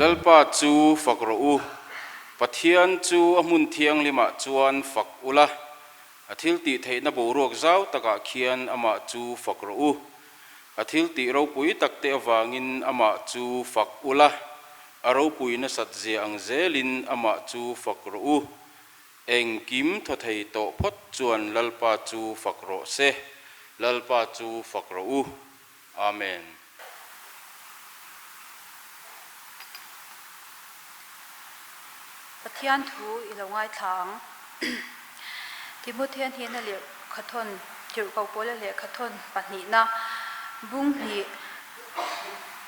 Lalpa chu fak rawh u, Pathian chu a hmun thianghlimah chuan fak ula, a thiltih theihna boruak zau takah khian amah chu fak rawh u. A thiltih ropui takte avangin amah chu fak ula, a ropui nasat zia ang zelin amah chu fak rawh u. Engkim thaw thei tawh phawt chuan Lalpa chu fak rawh se. Lalpa chu fak rawh u. Amen. Pathian thu i lo ngaithla ang. Timothea hnena lehkhathawn, Tirhkoh Paula lehkhathawn pahnihna, bung hnih,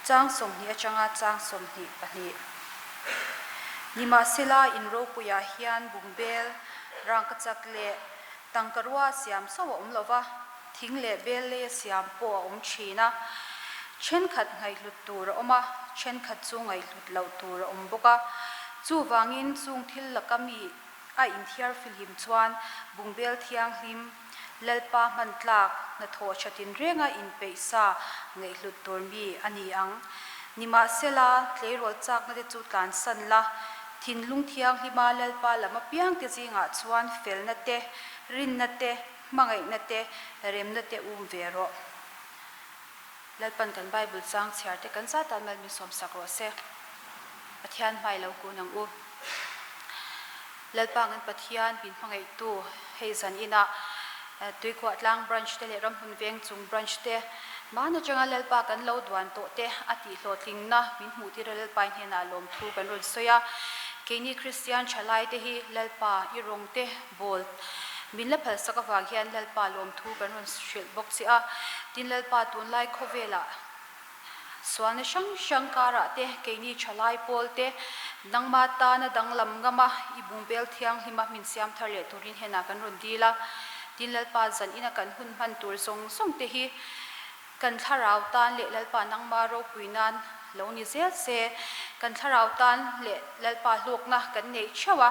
chang 20 atanga chang 22. Nimahsela, in ropuiah hian bungbel, rangkachak leh tangkarua siam chauh a awm lo va, thing leh bel leia siam pawh a awm thin a. Thenkhat ngaihhlut tur a awm a, thenkhat chu ngaihhlut loh tur a awm bawk a. Chuvangin chung thil laka mi a inthiar fihlim chuan bungbel thianghlim, Lalpa hman tlak, hnathawh tha tinrenga inpeih sa ngaihhlut tur mi a ni ang. Nimahsela, tleirawl chakna te chu tlansan la, thinlung thianghlima Lalpa lam apiangte zingah chuan felna te, rinna te, hmangaihna te, remna te um ve rawh. Lalpan kan Bible chang chhiar te kan zat tan mal min sawm sak rawh se. Pathian hmai lo kun ang u. Lalpa ngan Pathian min hmangaihtu hei zan inah Tuikhuah tlang branch te leh Ramhmun veng chung branch te hman atanga Lalpa kan lo duan tawh te a tih hlawhtlingna min hmuh tir a Lalpa hnenah lawmthu kan rawn sawi a. Keini Kristian thalai te hi Lalpa i rawng te Bawl min la phalsak avang hian Lalpa lawmthu kan rawn hrilh bawk che a, tin Lalpa tunlai khawvelah sualna hrang hrang karah te keini thalai pawl te nangma tana danglam ngama i bungbel thianghlima min siam thar leh turin henah kan rawn dil a, tin Lalpa zan ina kan hun hman tur zawng zawng te hi Kan thlarau tan leh Lalpa nangma ropui nan lo ni zel se, kan thlarau tan leh Lalpa hlawkna kan neih theuh a,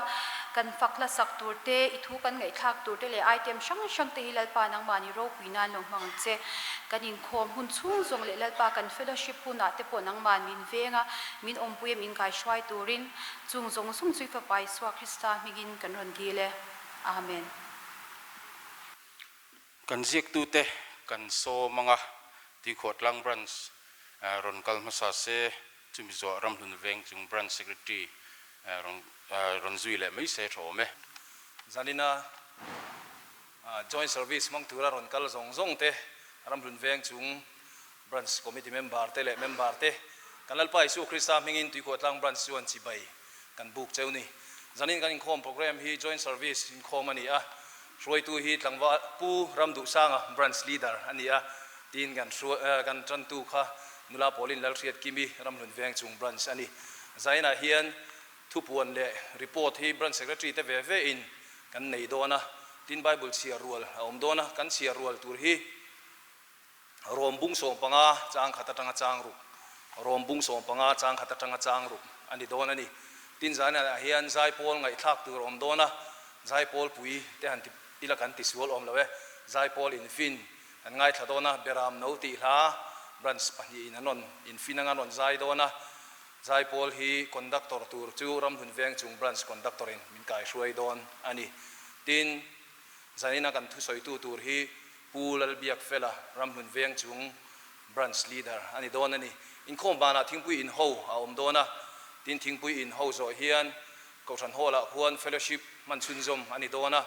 kan fak hlasak tur te, i thu kan ngaihthlak tur te leh item hrang hrang te hi Lalpa nangmah ni ropui nan lo hmang ang che. Kan inkhawm hun chhung zawng leh Lalpa kan fellowship hunah te pawh nangmah min veng a, min awmpui a, min kaihruai turin chung zawng zawng chu i Fapa Isua Krista hmingin kan rawn dil e. Amen. Kan ziaktute kan sawm anga Tuikhuahtlang Branch rawn kal hmasa se, chumi zawh Ramhlun Veng chung Branch Secretary rawn rawn zui leh mai se tha awm e. Zanina Joint Service hmang tura rawn kal zawng zawng te, Ramhlun Veng chung Branch Committee member te leh member te, kan Lalpa Isua Krista hmingin Tuikhuahtlang Branch chuan chibai kan buk cheu ni. Zanin kan inkhawm program hi Joint Service inkhawm a ni a, hruaitu hi tlangval Pu Ramduhsanga Branch Leader a ni a, tiin kan kan tantu kha nula Pauline Lalhriatkimi Ramhlun Veng chung Branch a ni. Zainah hian thupuan leh report hi Branch Secretary te ve ve in kan nei dawn a, tin Bible chhiar rual a awm dawn a, kan chhiar rual tur hi Rawm bung 15 chang khat atanga chang ruk, Rawm bung 15 chang khat atanga chang ruk a ni dawn a ni. Tin zanah hian zaipawl ngaihthlak tur a awm dawn a, zaipawl pui te han ti ila kan ti sual awm lo e, zaipawl infin kan ngaithla dawn a, Beram no tih hla branch pahnihin an rawn infin anga an rawn zai dawn a, zaipawl hi conductor tur chu Ramhlun Veng chung branch conductor in min kaihruai dawn a ni. Tin, Zanina kan thusawitu tur hi Pu Lalbiakfela, Ramhlun Veng chung Branch Leader a ni dawn a ni. Inkhawm banah thingpui in ho a awm dawn a, tin thingpui in ho zawh hian Kohhran Hall-ah khuan Fellowship hman chhunzawm a ni dawn a,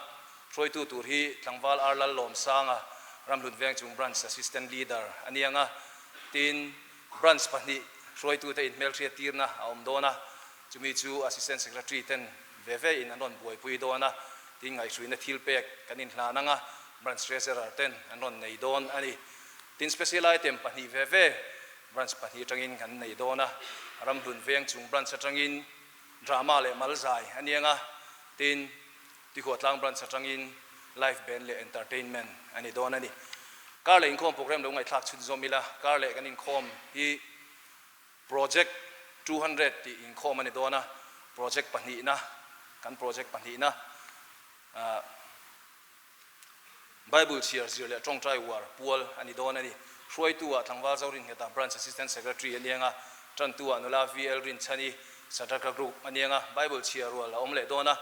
hruaitu tur hi Tlangval Ar Lallawmsanga, Ramhlun Veng chung Branch Assistant Leader a ni ang a, tin Branch pahnih hruaitute inhmelhriat tirna a awm dawn a, chumi chu Assistant Secretary ten ve ve in an rawn buaipui dawn a, tin ngaihhruina thil pek kan inhlan ang a, Branch Treasurer ten an rawn nei dawn a ni. Tin Special Item pahnih ve ve Branch pahnih atangin kan nei dawn a, Ramhlun Veng chung Branch atangin Drama leh Malzai a ni ang a, tin Tuikhuahtlang Branch atangin Live Band leh Entertainment a ni dawn a ni. Kar leh inkhawm program lo ngaihthlak chhunzawm ila, kar leh kan inkhawm hi Project 200 tih inkhawm a ni dawn a, project pahnihna, kan project pahnihna, Bible chhiar zir leh tawngtai uar pual a ni dawn a ni. Hruaitu ah Tlangval Zoringheta Branch Assistant Secretary a ni ang a, Tantu ah nula VL Rinchhani Sadraka Group a niang a, Bible chhiar rual a awm leh dawn a,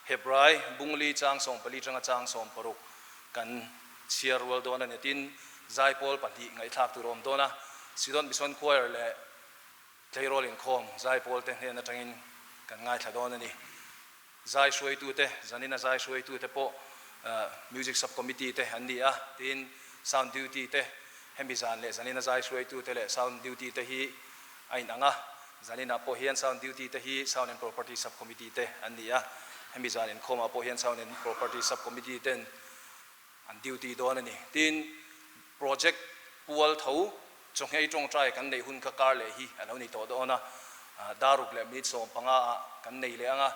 Hebrai Bungli chang 14 tanga chang 60 kan chhiar rual dawn a ni. Tin, zaipawl pahnih ngaihthlak tur a awm dawn a, Sidon Mission Choir leh Tleirawl inkhawm zaipawl te hnen atangin kan ngaithla dawn a ni. Zai hruaitute, zanina zai hruaitute pawh Music Sub Committee te an ni a, tin Sound Duty te, hemi zan leh zanina zai hruaitute leh Sound Duty te hi a inang a, zaninah pawh hian Sound Duty te hi Sound and Property Sub Committee te an ni a, hemi zan inkhawmah pawh hian Sound and Property Sub Committee ten an duty dawn a ni. Tin, project pual tho chawhngei tawngtai kan neih hun kha kar leh hi a lo ni tawh dawn a, daruk leh minute 15 ah kan nei leh ang a,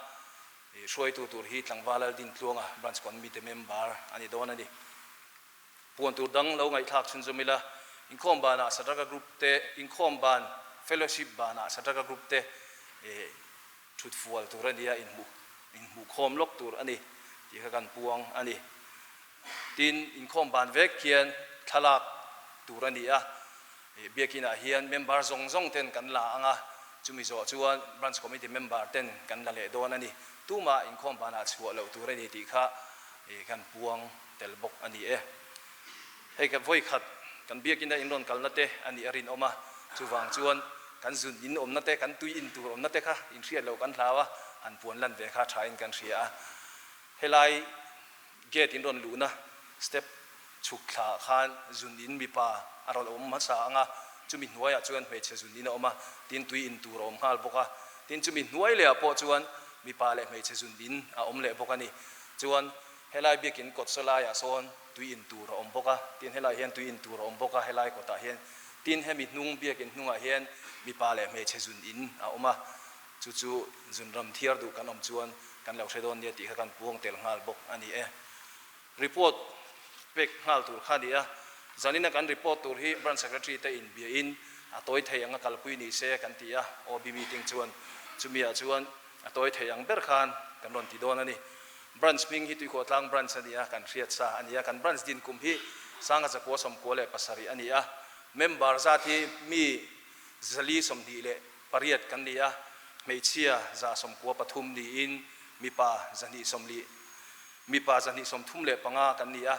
hruaitu tur hi Tlangval Laldintluanga Branch Committee member a ni dawn a ni. Puan tur dang lo ngaihthlak chhunzawm ila, inkhawm banah Sadraka Group te, inkhawm ban fellowship banah Sadraka Group te Thut fual tur a nia, inhmuh inhmuhkhawm lawk tur a ni tih kha kan puang a ni. Tin, inkhawm ban vek hian thlalak tur a ni a, Biakinah hian member zawng zawng ten kan la ang a, chumi zawh chuan Branch Committee member ten kan la leh dawn a ni. Tumah inkhawm banah chhuah loh tur a ni tih kha kan puang tel bawk a ni e. Hei ka vawi khat kan biakina in rawn kalna te a nih a rinawm a, chuvang chuan kan zun in awmna te, kan tui in tur awmna te kha in hriat loh kan hlau a, han puan lan ve kha thain kan hria a. Helai gate in rawn luhna step chhuk thla khan zun in mipa a rawn awm hmasa ang a, chumi hnuaiah chuan hmeichhe zun in a awm a, tin tui in tur a awm nghal bawk a, tin chumi hnuai lehah pawh chuan mipa leh hmeichhe zun in a awm leh bawk a ni. Chuan helai biakin kawt saw laiah sawn tui in tur a awm bawk a, tin helai hian tui in tur a awm bawk a, helai kawtah hian tin hemi hnung biakin hnungah hian mipa leh hmeichhe zun in a awm a, chu chu zun ram thiar duh kan awm chuan kan lo hre dawn nia tih kha kan puang tel nghal bawk a ni e. Report pek nghal tur kha a ni a, zanina kan report tur hi Branch Secretary te inbiahin a tawi thei ang a kalpui ni se kan ti a, OB meeting chuan chumi ah chuan A tawi thei ang ber khan kan rawn ti dawn a ni. Branch hming hi Tuikhuahtlang Branch a ni a, kan hriat sa a ni a. Kan branch din kum hi Sangha Zakua 97 a ni a. Member zat hi mi 428 kan ni a, hmeichhia 193 niin mipa 220 mipa 235 kan ni a.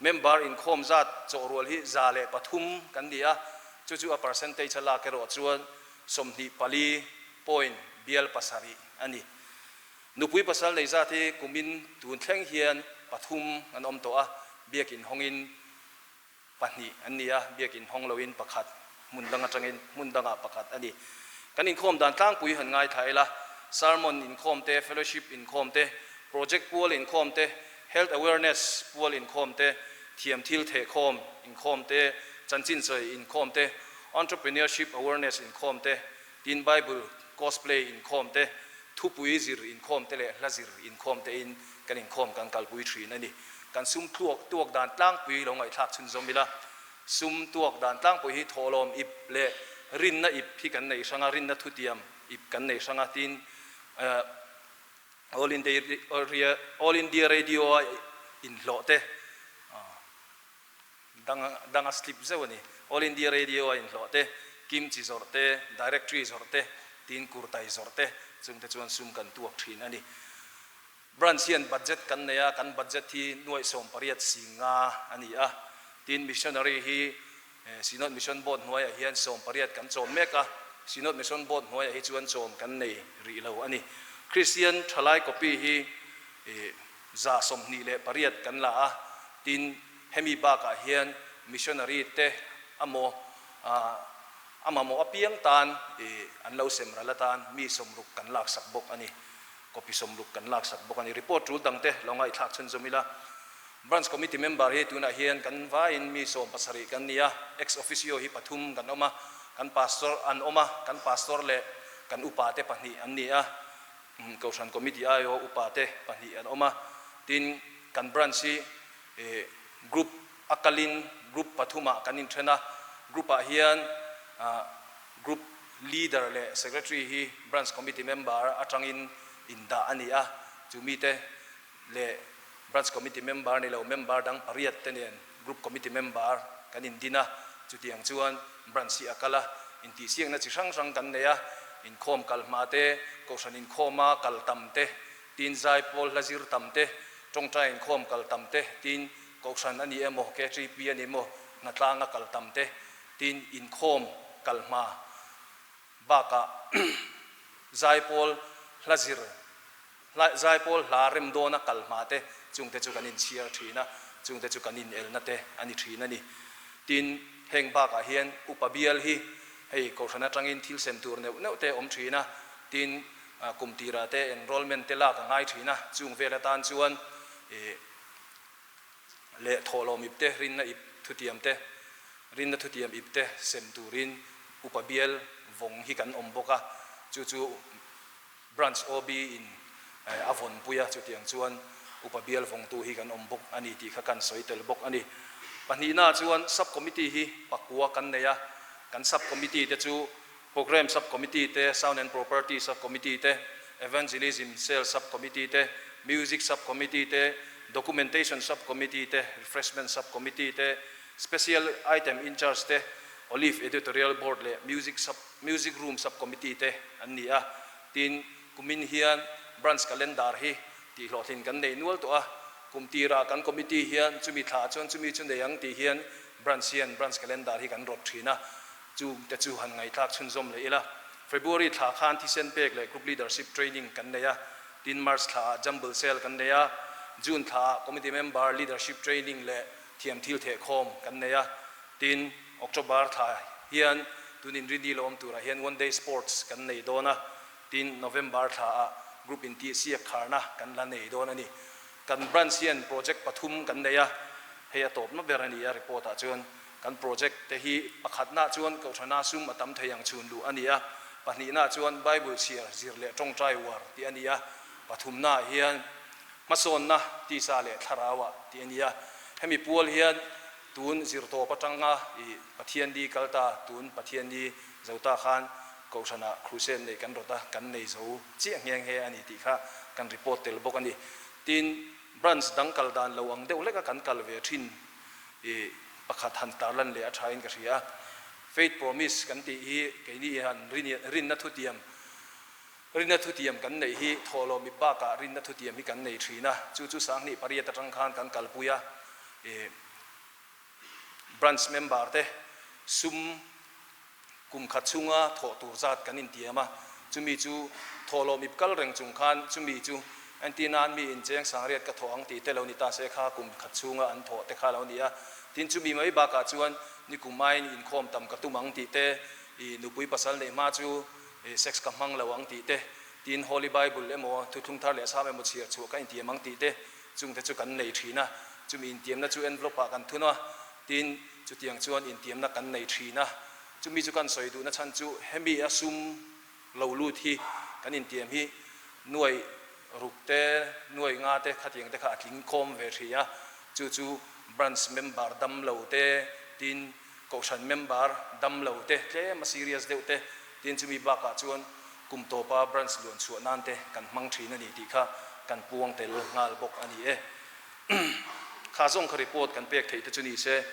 Member inkhawm zat chawhrual hi 103 kan ni a, chu chu a percentage a lak erawh chuan 24 point bial pasarih a ni. Nupui pasal nei zat hi kumin tun thleng hian pathum an awm tawh a, biakin hawngin pahnih an ni a, biakin hawng loin pakhat, hmun dang atangin hmun dangah pakhat a ni. Kan inkhawm dan tlangpui han ngaithla ila, sermon inkhawm te, fellowship inkhawm te, project pual inkhawm te, health awareness pual inkhawm te, thiam thil thehkhawm inkhawm te, chanchin sawi inkhawm te, entrepreneurship awareness inkhawm te, Tin Bible cosplay inkhawm te, thupui zir inkhawm te leh hla zir inkhawm te in kan inkhawm kan kalpui thin a ni. Kan sum tluak tuak dan tlangpui lo ngaihthlak chhunzawm ila, sum tuak dan tlangpui hi thawhlawm ip leh rinna ip hi kan nei hrang a, rinna thutiam ip kan nei hrang a, tin All India All India Radio a inhlawh te Dang dang a slip zeuh a ni. All India Radio a inhlawh te, kimchi zawrh te, directory zawrh te, tin kurtai zawrh te, chung te chuan sum kan tuak thin a ni. Branch hian budget kan nei a, kan budget hi nuaih 18 singa a ni a. Tin missionary hi Synod Mission Board hnuaiah hian 18 kan chawm mek a, Synod Mission Board hnuaiah hi chuan chawm kan nei rih lo a ni. Kristian thalai copy hi 128 kan la a, tin Hemi bakah hian missionary te amaw a mamawh apiang tan an lo sem ral atan mi 60 kan laksak bawk a ni. Copy 60 kan laksak bawk a ni. Report tul dangte lo ngaihthlak chhunzawm ila. Branch Committee member hi tunah hian kan vaiin mi 17 kan ni a, ex officio hi pathum kan awm a, kan pastor an awm a, kan pastor leh kan upa te pahnih an ni a, Kohhran Committee aiawh upa te pahnih an awm a, tin kan branch hi Group a kalin group pathumah kan inthen a, group ah hian group leader leh secretary hi branch committee member atangin indah a ni a, chu mite leh branch committee member ni lo member dang pariat te nen group committee member kan indin a, chutiang chuan branch hi a kal a. Intihsiakna chi hrang hrang kan nei a, inkhawm kal hma te, kohhran inkhawma kal tam te, tin zaipawl hla zir tam te, tawngtai inkhawm kal tam te, tin kohhran a ni emaw, KTP a ni emaw, hnatlanga kal tam te, tin inkhawm kal hma bakah zaipawl hla zir zaipawl hla rem dawna kal hma te, chungte chu kan inchhiar thin a, chungte chu kan inelna te a ni thin a ni. Tin, heng bakah hian upa bial hi hei kohhran atangin thil sem tur neuh neuh te a awm thin a, tin, kum tirah te enrollment te lak a ngai thin a, chung vel atan chuan ih leh thawhlawm ip te, rinna ip thutiam te, rinna thutiam ip te sem turin upa bial vawng hi kan awm bawk a, chu chu Branch OB in a vawnpui a, chutiang chuan Upa Bial vawngtu hi kan awm bawk a ni tih kha kan sawi tel bawk a ni. Pahnihna chuan Sub Committee hi pakua kan nei a, kan Sub Committee te chu Programme Sub Committee te, Sound and Property Sub Committee te, Evangelism Cell Sub Committee te, Music Sub Committee te, Documentation Sub Committee te, Refreshment Sub Committee te, Special Item In-Charge te, Olive Editorial Board leh Music Sub Music Room Sub Committee te an ni a, tin kumin hian Branch Calendar hi tihhlawhtlin kan nei nual tawh a, kum tirah kan Committee hian chumi thla chuan chumi chu nei ang tih hian Branch hian Branch Calendar hi kan rawt thin a, chung te chu han ngaihthlak chhunzawm leh ila. February thla khan thisen pek leh Group Leadership Training kan nei a, tin March thla ah Jumble Sale kan nei a, June thla ah Committee Member Leadership Training leh thiam thil thehkhawm kan nei a, Tin, October thla hian tun inrini lo awm turah hian One Day Sports kan nei dawn a, tin November thlaah Group intihsiak kharna kan la nei dawn a ni. Kan branch hian project pathum kan nei a, hei a tawpna ber a ni a report ah chuan. Kan project te hi pakhatna chuan Kohhrana sum a tam thei ang chhun luh a ni a, pahnihna chuan Bible chhiar zir leh tawngtai uar tih a ni a, pathumna hian hmasawnna tisa leh thlarauah tih a ni a. Hemi pual hian Tun zirtawp atanga i Pathian ni kal ta, tun Pathian ni zo ta khan Kohhranah crusade neih kan rawt a, kan nei zo chiah nghe nghe a ni tih kha kan report tel bawk a ni. Tin, branch dang kal dan lo ang deuh hleka kan kal ve thin i pakhat han tarlan leh a thain ka hria a. Faith promise kan tih hi keini han rinna thutiam, Rinna thutiam kan neih hi thawhlawm ip bakah rinna thutiam hi kan nei thin a, chu chu 2008 atang khan kan kalpui a, ih branch member te sum kum khat chhunga thawh tur zat kan intiam a, chumi chu thawhlawm ip kal reng chung khan chumi chu entirnan mi incheng sangriat ka thawh ang tih te lo ni ta se kha kum khat chhunga an thawh te kha lo ni a, tin chumi mai bakah chuan nikum aiin inkhawm tam ka tum ang tih te, ih nupui pasal neih hma chu I sex ka hmang lo ang tih te, tin Holy Bible emaw Thuthlung Thar leh Sam emaw chhiar chhuah ka intiam ang tih te, chungte chu kan nei thin a. Chumi intiamna chu envelope ah kan thun a, tin chutiang chuan intiamna kan nei thin a. Chumi chu kan sawi duhna chhan chu hemi a sum lo lut hi kan intiam hi nuai ruk te, nuai nga te khatiang te kha a tling khawm ve thin a. Chu chu branch member dam lo te, tin Kohhran member dam lo te tlem a serious deuh te tin chumi bakah chuan kum tawpa branch luan chhuah nan te kan hmang thin a ni tih kha kan puang tel nghal bawk a ni e. Kha zawng kha report kan pek theih te chu ni se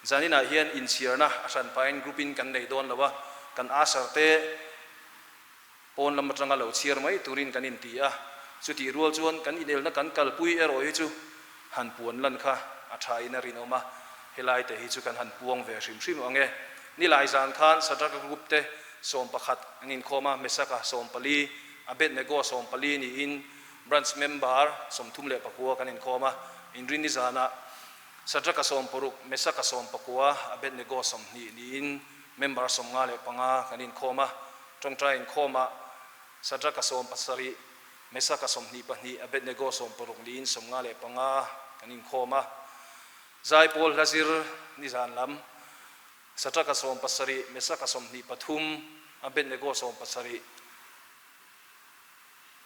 zaninah hian inchhiarna a hran pahin group in kan nei dawn lo a, kan usher te pawn lam atanga lo chhiar mai turin kan inti a, chutih rual chuan kan inelna kan kalpui erawh hi chu han puan lan kha a thain a rinawm a, helai te hi chu kan han puang ve hrim hrim ang e. Nilai zan khan Sadraka group te 11 an inkhawm a, Mesaka 14, Abednego 14 niin branch member 39 kan inkhawm a, Inrinni zanah Sadraka 60, Mesaka 19, Abednego 20 niin member 55 kan inkhawm a. Tawngtai inkhawmah Sadraka 70, Mesaka 22, Abednego 60 niin 55 kan inkhawm a. Zaipawl hlazir nizan lam Sadraka 70, Mesaka 23, Abednego 70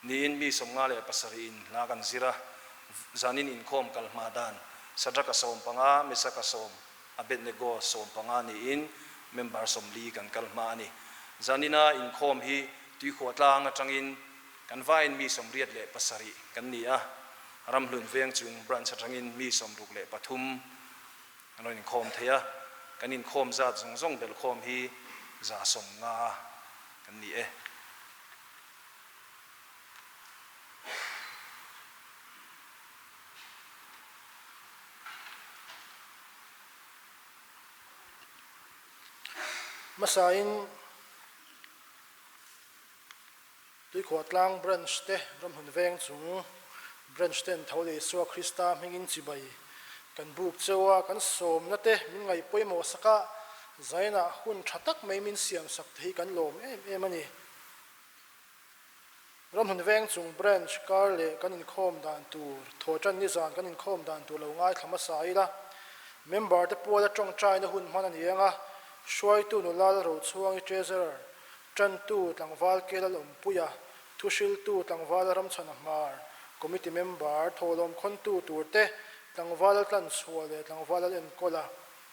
niin mi 57 in hla kan zir a. Zanin inkhawm kal hma dan Sadraka 15, Mesaka 10, Abednego 15 niin member 40 kan kal hma a ni. Zanina inkhawm hi Tuikhuah tlang atangin kan vaiin mi 87 kan ni a, Ramhlun veng chung branch atangin mi 63 an rawn inkhawm thei a, kan inkhawm zat zawng zawng belhkhawm hi 50 kan ni e. Hmasain Tuikhuahtlang Branch te Ramhun Veng chung Branch ten tho leh Isua Krista hmingin chibai kan buk cheu a, kan sawmna te min ngaih pawimawh sak a, zainah hun tha tak mai min siam sak te hi kan lawm em em a ni. Ramhun Veng chung Branch kar leh kan inkhawm dan tur, thawhtan nizan kan inkhawm dan tur lo ngaithla hmasa ila, member te puala tawngtaina hun hman a ni ang a, hruaitu nula Lalrochhuangi Treasurer, Tantu tlangval Kelalawmpuia, thuhriltu tlangval Ramchhana Hmar, Committee member, thawhlawm khawntu turte, tlangval a tlanchhuah leh tlangval a enkawl a,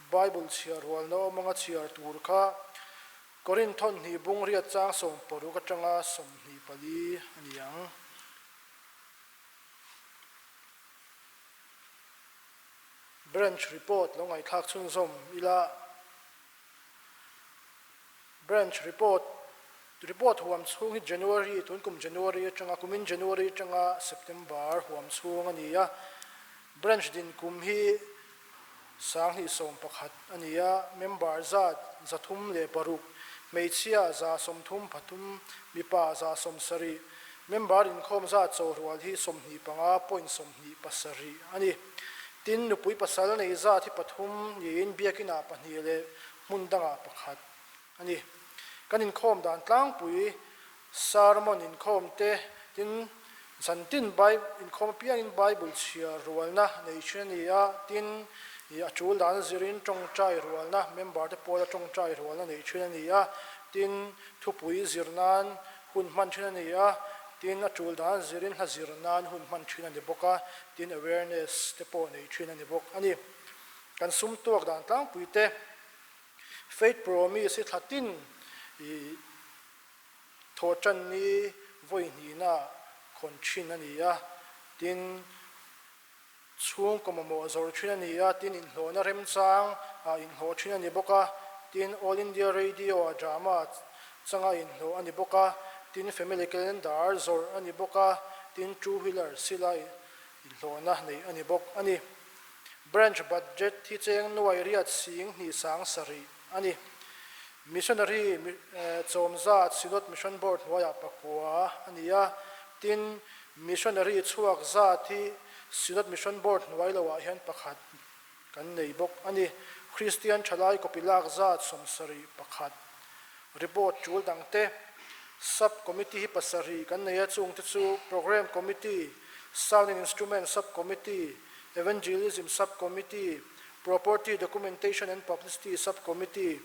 Bible chhiar rualna awm anga chhiar tur kha Korinthon hnih bung riat chang 16 atanga 24 a ni ang. Branch report lo ngaihthlak chhunzawm ila. Branch report Report huam chhung hi January, tun kum January atanga kumin January atanga September huam chhung a ni a. Branch din kum hi 2011 a ni a, member zat 306, hmeichhia 133, mipa 170, member inkhawm zat chawhrual hi 25.27 a ni. Tin, nupui pasal nei zat hi pathum niin biakinah pahnih leh hmun dangah pakhat a ni. Kan inkhawm dan tlangpui sermon inkhawm te, tin zantin inkhawm apiangin Bible chhiar rualna nei thin a ni a, tin a tul dan zirin tawngtai rualna, member te pawla tawngtai rualna nei thin a ni a, tin thupui zir nan hun hman thin a ni a, tin a tul dan zirin hla zir nan hun hman thin a ni bawk a, tin awareness te pawh nei thin a ni bawk a ni. Kan sum tuak dan tlangpui te Faith Promise hi thla tin i thawhtan ni vawi hnihna khawn thin a ni a, tin chhungkaw mamawh zawrh thin a ni a, tin inhlawhna remchang ah inhlawh thin a ni bawk a, tin All India Radio ah drama changa inhlawh a ni bawk a, tin Family Calendar zawrh a ni bawk a, tin Two Wheeler sila inhlawhna neih a ni bawk a ni. Branch budget hi cheng nuai riat sing hnih sang sarih a ni. Missionary chawm zat Synod Mission Board hnuaiah pakua a ni a, tin Missionary chhuak zat hi Synod Mission Board hnuai loah hian pakhat kan nei bawk a ni. Kristian thalai copy lak zat 71 report tul dangte Sub Committee hi pasarih kan nei a, chungte chu Programme Committee, Sound and Instrument Sub Committee, Evangelism Sub-Committee, Property Documentation and Publicity Sub-Committee,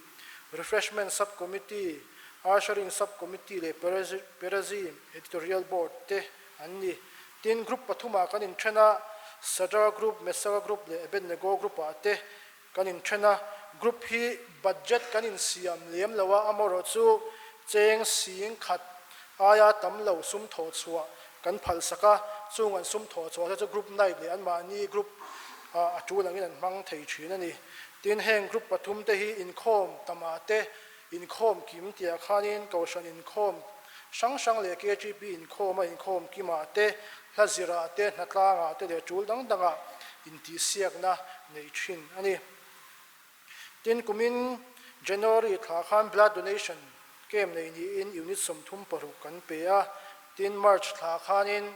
Refreshment Sub-Committee, Ushering Sub-Committee leh Perazim Editorial Board te an ni. Tin, Group pathumah kan inthen a, Sadar Group, Mesaka Group leh Abednego Group-ah te kan inthen a. Group hi budget kan insiam lem lo a, amaherawh chu cheng sing khat aia tam lo sum thawh chhuah kan phal sak a, chung an sum thawh chhuah te chu group night leh anmahni group ah a tul angin an hmang thei thin a ni. Tin, heng group pathum te hi inkhawm tamah te inkhawm kim tihah khanin Kohhran inkhawm hrang hrang leh KTP inkhawm a inkhawm kimah te, hla zirah te, hnatlangah te leh tul dang dangah intihsiakna nei thin a ni. Tin, kumin January thla khan blood donation camp nei niin unit 36 kan pe a, tin March thla khanin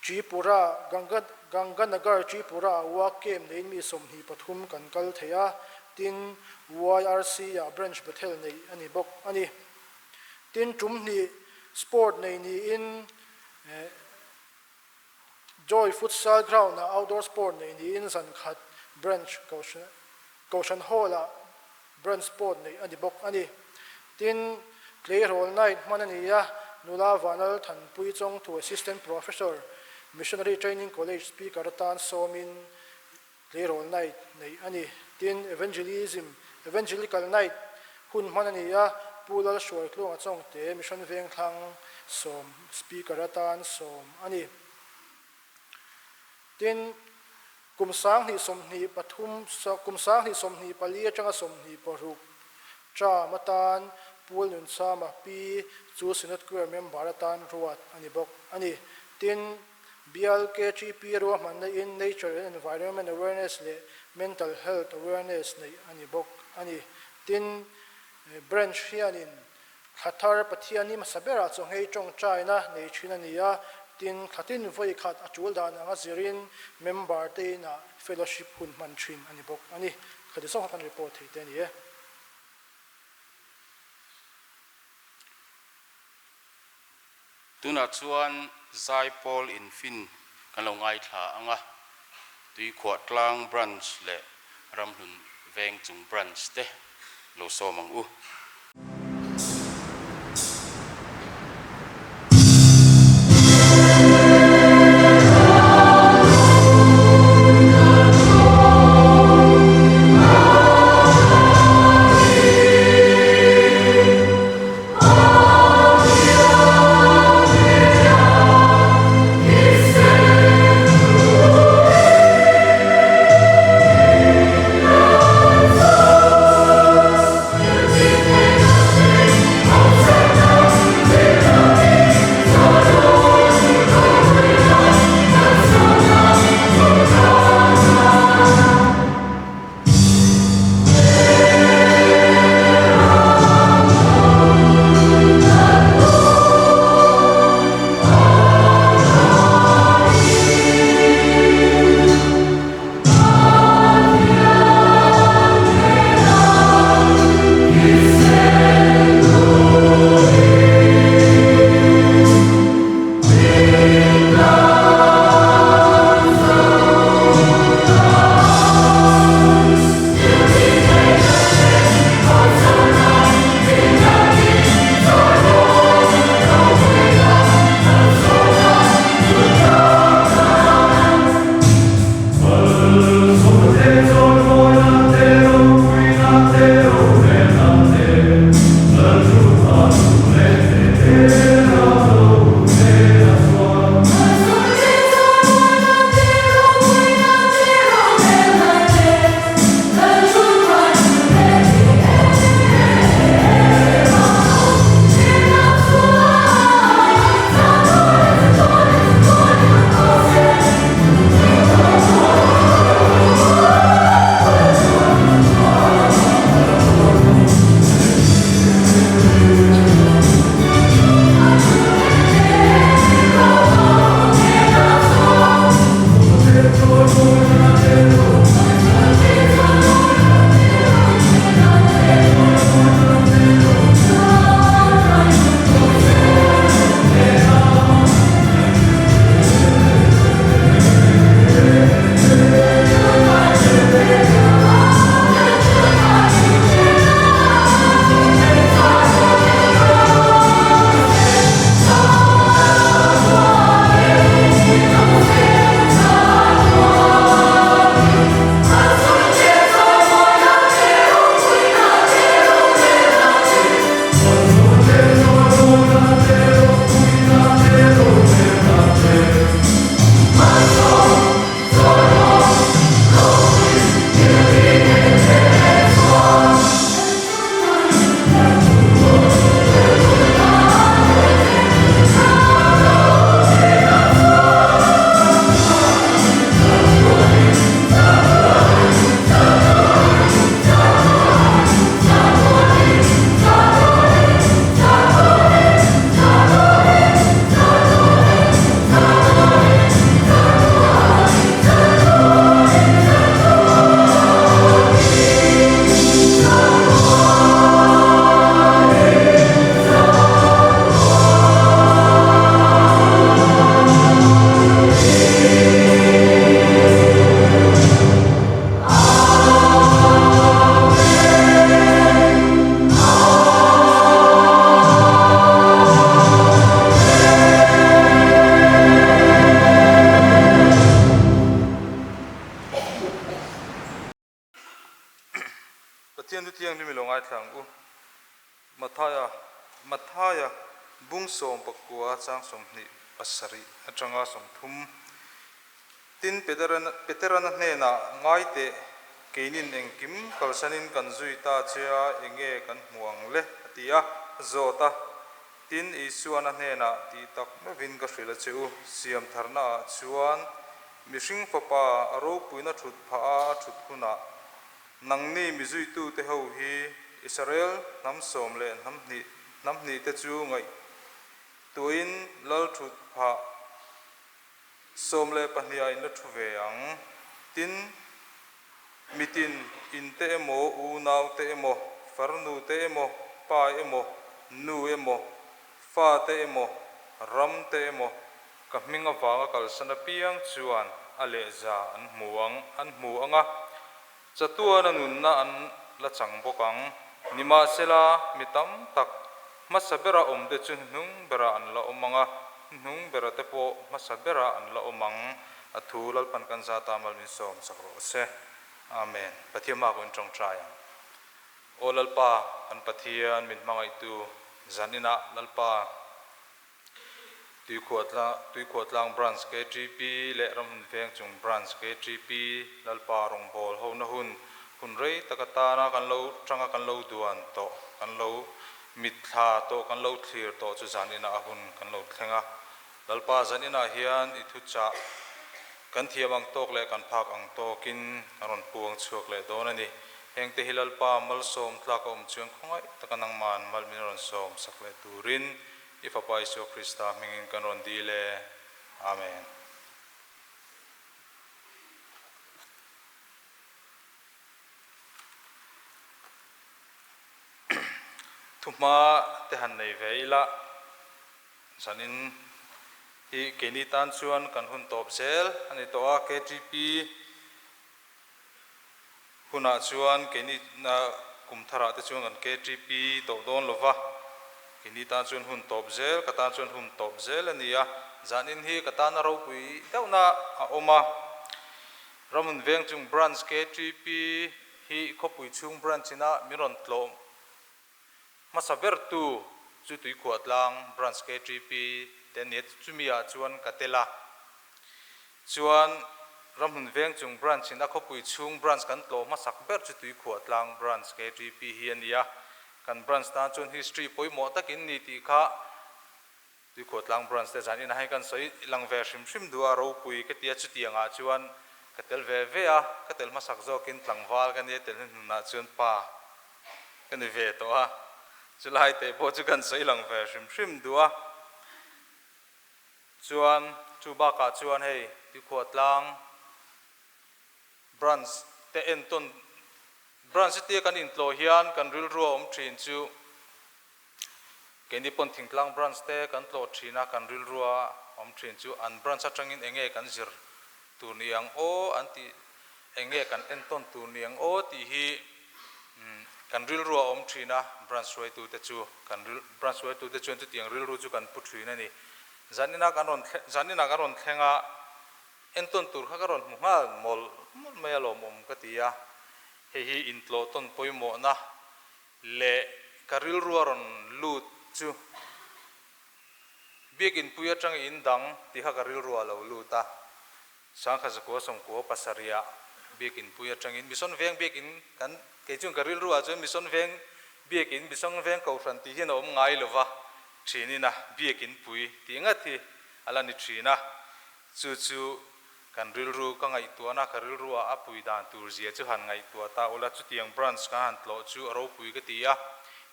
Tripura, Ganganagar Tripura ah walk camp neiin mi 23 kan kal thei a, tin YRC ah branch Bethel neih a ni bawk a ni. Tin, tum hnih sport nei niin Joy Futsal Ground-ah outdoor sport neih niin zan khat branch Kohhran Hall-ah branch sport neih a ni bawk a ni. Tin, Tleirawl Night hman a ni a, nula Vanal Thanpui Chawngthu Assistant Professor, Missionary Training College Speaker atan sawmin Tleirawl Night neih a ni. Tin, Evangelism, Evangelical Night hun hman a ni a, Pu Lalhruaitluanga Chawngte Mission Vengthlang sawm Speaker atan sawm a ni. Tin, kum 2023, kum 2024 atanga 26. Term atan Pu Nunchama Pi chu Synod Choir member atan ruat a ni bawk a ni. Tin, Bial KTP ruahmanna in Nature and Environment Awareness leh Mental Health Awareness neih a ni bawk a ni. Tin, Branch hianin thla thar Pathian ni hmasa berah chawnghei tawngtaina nei thin a ni a, tin, thla tin vawi khat a tul dan anga zirin member te inah fellowship hun hman thin a ni bawk a ni. Khati zawng kha kan report thei te a ni e. Tunah chuan Zaipawl infin kan lo ngaithla ang a, Tuikhuah Tlang Branch leh Ramhlun Vengchung Branch te lo sawm ang u. Pathian thu thianghlim i lo ngaithla ang u. Mathaia, Mathaia bung 19 chang 27 atanga 30. Tin, Peterana hnenah, Ngai teh, Keinin engkim kalsanin kan zui ta che a, enge kan hmu ang le? a ti a, a zawt a. Tin, Isuan a hnenah, Tih tak meuhin ka hrilh a che u, siam tharnaah chuan mihring fapa a ropuina thut phah a a thut hunah nangni mi zuitute ho hi Israel hnam sawm leh hnam hnih hnam hnihte chu ngaihtuahin lal thut phah 12 ah in la thu ve ang. Tin, mitin in te emaw, unau te emaw, farnu te emaw, pa emaw, nu emaw, fa te emaw, ram te emaw, ka hming avanga kalsan apiang chuan a lehza an hmu ang, an hmu ang a, chatuana nunna an la chang bawk ang. Nimahsela, mi tam tak hmasa bera awmte chu hnuhnung berah an la awm ang a, hnuhnung bera te pawh hmasa berah an la awm ang. A thu Lalpan kan zata mal min sawm sak rawh se. Amen. Pathian hma ka in tawngtai ang. Aw Lalpa, kan Pathian min hmangaihtu zan inah Lalpa, Tuikhuahtlang Branch KTP leh Ramhun Veng chung Branch KTP Lalpa rawngbâwl hona hun, hun rei tak atâna kan lo tanga kan lo duan tawh, kan lo mitthla tawh, kan lo thlir tawh chu zan inah a hun kan lo thleng a. Lalpa zan inah hian i thuchah kan thiam ang tawk leh kan phak ang tawkin kan rawn puang chhuak leh dawn a ni. Hengte hi Lalpa malsawm tlak a awm chuan khawngaih taka nangman mal min rawn sawm sak leh turin I Fapa Isua Krista hmingin kan rawn dil e. Amen. Thuhma te han nei ve ila, zanin hi keini tan chuan kan hun tawp zel a ni tawh a, KTP Hunah chuan keini kum tharah te chuan kan KTP tawh dawn lo va, keini tan chuan hun tawp zel, ka tan chuan hun tawp zel a ni a, zanin hi ka tana ropui deuhna a awm a. Ramhun veng chung Branch KTP hi khawpui chhung Branch ina min rawn tlawm hmasa bertu chu Tuikhuahtlang Branch KTP te a ni a, chumi ah chuan ka tel a. Chuan Ramhun Veng chung Branch in a khawpui chhung Branch kan tlawh hmasak ber chu Tuikhuahtlang Branch KTP hi a ni a. Kan Branch tan chuan history pawimawh takin ni tih kha Tuikhuahtlang Branch te zan inah hian kan sawi lang ve hrim hrim duh a, ropui ka ti a, chutiangah chuan ka tel ve ve a, ka tel hmasak zawkin tlangval ka nia tel hnuhnunah chuan pa ka ni ve tawh a, chulai teh pawh chu kan sawi lang ve hrim hrim duh a. Chuan chu bakah chuan hei Tuikhuahtlang Branch te entawn Branch tia kan intlawh hian kan rilru a awm thin chu keini pawn Thingtlang Branch te kan tlawh thin a, kan rilru a awm thin chu an Branch atangin enge kan zir tur ni ang aw an tih enge kan entawn tur ni ang aw tih hi kan rilru a awm thin a, Branch hruaitute chu kan Branch hruaitute chuan chutiang rilru chu kan pu thin a ni. Zanina kan rawn thleng zanina kan rawn thleng a, entawn tur kha ka rawn hmu nghal mawlh mawlh mai a lawmawm ka ti a, hei hi intlawh tawn pawimawhna leh ka rilru a rawn lut chu Biakin pui atang in dang tih kha ka rilru a lo lut a, Sangkhat zakua sawmkua pasarih ah Biakin pui atangin Mission Veng Biakin kan kei chuan ka rilru ah chuan Mission Veng Biakin Mission Veng Kohhran tih hian a awm ngai lova thin ina Biakin pui tih ngat hi a la ni thin a, chu chu kan rilru ka ngaihtuahna ka rilru ah a pui dan tur zia chu han ngaihtuah ta ula chutiang branch kan han tlawh chu a ropui ka ti a,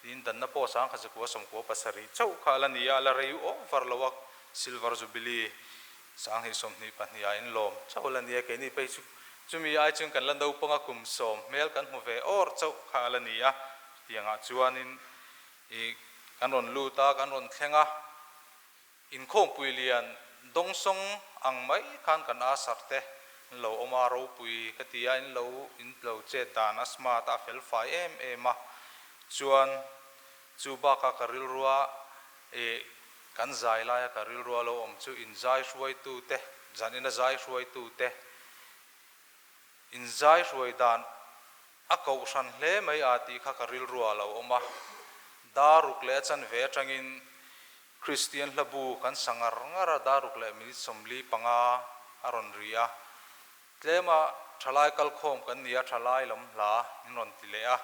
tin danna pawh sangkhat zakua sawmkua pasarih chauh kha a la ni a, a la rei over lo a Silver Jubilee Sanghnih 22 ah in lawm chauh la nia keini phei chu chumi ai chuan kan la naupang a kum sawm hmel kan hmu ve awr chauh kha a la ni a, chutiangah chuanin ih kan rawn lut a kan rawn thleng a, inkhawmpui lian dawngsawng ang mai khan kan asar te an lo awm a ropui ka ti a in lo in lo chet dan a smart a a fel fai em em a chuan chu bakah ka rilrua Ih, kan zai laia ka rilru a lo awm chu inzai hruaitute, zanina zai hruaitute, inzai hruai dan a kohhran hle mai a tih kha ka rilru ah a lo awm a. Daruk leh a chanve atangin Kristian hlabu kan sa ngar ngar a, daruk leh minute 45 a rawn ri a. Tlema. thalai kalkhawm kan ni a, thalai lam hla in rawn ti leh a,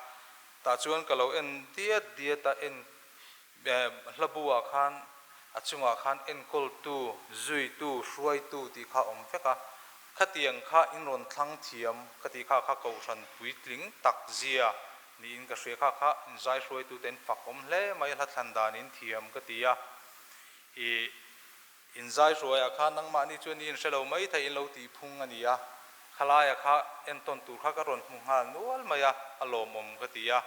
tah chuan ka lo en diat diat a, en hla bu ah khan a chungah khan enkawltu, zuitu, hruaitu tih kha a awm vek a, khatiang kha in rawn thlang thiam ka tih kha kha kohhran puitling tak zia niin ka hria kha kha inzai hruaitute an fak awm hle mai, hla thlan dan in thiam ka ti a, ih. Inzai hruaiah khan nangmahni chuan i inhre lo mai thei in lo tih phung a ni a, khalaia kha entawn tur kha ka rawn hmu nghal nual mai a, a lawmawm ka ti a,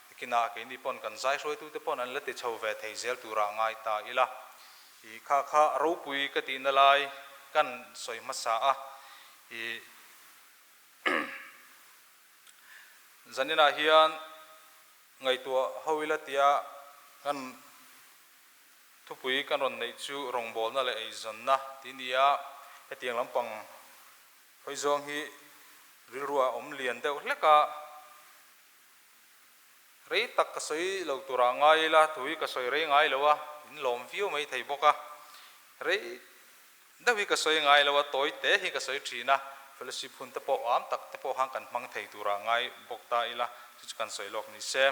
tikinah keini pawn kan zai hruaitute pawn an la ti chho ve thei zel turah ngai ta ila, ih kha kha ropui ka tihna lai kan sawi hmasa a, ih zaninah hian ngaihtuah ho ila tia kan. Thupui kan rawn neih chu rawngbawlna leh eizawnna tih ni a, hetiang lampang hawi zawng hi rilru ah awm lian deuh hlek a, rei tak ka sawi lo turah ngai ila, thu hi ka sawi rei ngai lo a, in lawm viau mai thei bawk a, rei deuh hi ka sawi ngai lo a, tawi te hi ka sawi thin a, fellowship hun te pawh am tak te pawh khan kan hmang thei turah ngai bawk ta ila, chu chu kan sawi lawk ni se.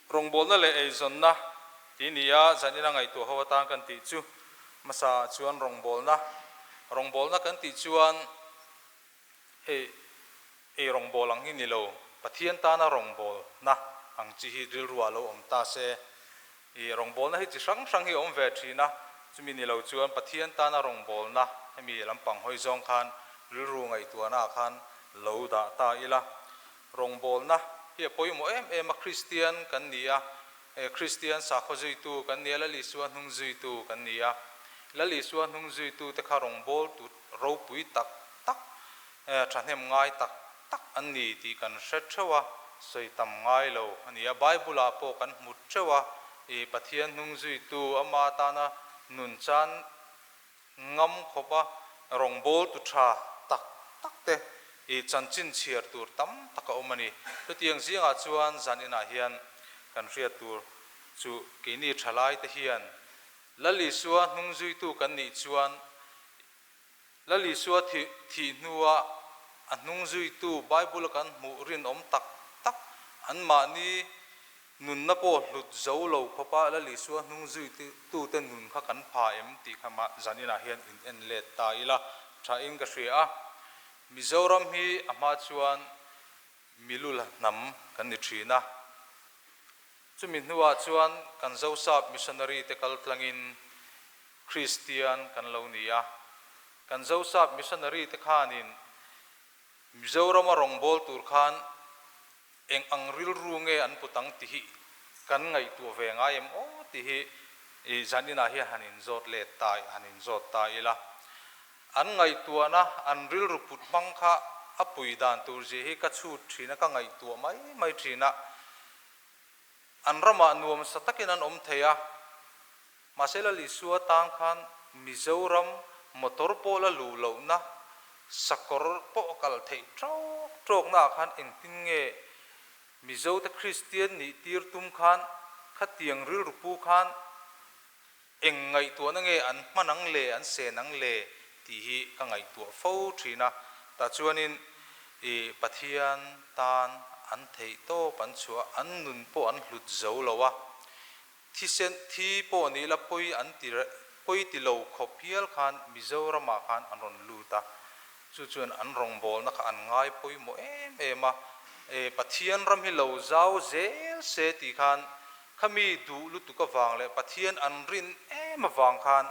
Rawngbawlna leh eizawnna tih ni a, zanina ngaihtuah ho atan kan tih chu hmasa ah chuan rawngbawlna, rawngbawlna kan tih chuan hei ei rawngbâwl ang hi ni lo, Pathian tana rawngbawlna ang chi hi rilru ah lo awm ta se, i rawngbawlna hi chi hrang hrang hi a awm ve thin a, chumi ni lo chuan Pathian tana rawngbawlna hemi lampang hawi zawng khan rilru ngaihtuahna ah khan lo dah ta ila. Rawngbawlna hi a pawimawh em em a, Kristian kan ni a, Kristian sakhaw zuitu kan ni a, Lal Isua hnung zuitu kan ni a. Lal Isua hnung zuitu te kha rawngbawltu ropui tak tak, thahnem ngai tak tak an ni tih kan hre theuh a, sawi tam ngai lo a ni a. Bible ah pawh kan hmu theuh a, Pathian hnung zuitu ama tana nun chan Ngam khawpa rawngbawltu tha tak tak te i chanchin chhiar tur tam tak a awm a ni. Chutiang zingah chuan zan inah hian kan hriat tur chu keini thalai te hian Lal Isua hnungzuitu kan nih chuan Lal Isua thih hnua a hnungzuitu Bible-a kan hmuh rinawm tak tak anmahni Nunna pawh hlut zo lo khawpa Lal Isua hnung zuitute nun kha kan pha em tih kha mah zan inah hian in en let ta ila tha in ka hria a. Mizoram hi a hma chuan milula hnam kan ni thin a. Chumi hnuah chuan kan Zosap missionary te kal tlangin Kristian kan lo ni a. Kan Zosap missionary te khanin Mizorama rawngbâwl tur khan eng ang rilru nge an put ang tih hi kan ngaihtuah ve ngai em aw tih hi i zaninah hian han inzawt let ta han inzawt ta ila. An ngaihtuahna, an rilru put hmang kha a pui dan tur zia hi ka chhut thin a, ka ngaihtuah mai mai thin a. An ramah nuam sa takin an awm thei a, mahse Lal Isua tang khan Mizoram motor pawh la luh lohna, sakawr pawh kal theih tawk tawkna ah khan engtin nge Mizote Kristian nih tir tum khan khatiang rilru pu khan Eng ngaihtuahna nge an hman ang le, an sen ang le tih hi ka ngaihtuah fo thin a. Tah chuanin i Pathian tan an theih tawp an chhuah, an nun pawh an hlut zo lo a. Thisen thi pawh ni ila pawi an ti pawi ti lo khawp hial khan Mizoramah khan an rawn lut a. Chu chuan an rawngbawlna kha an ngai pawimawh em em a. E Pathian ram hi lo zau zel se tih khan Khami duh lutuk avang leh Pathian an rin em avang khan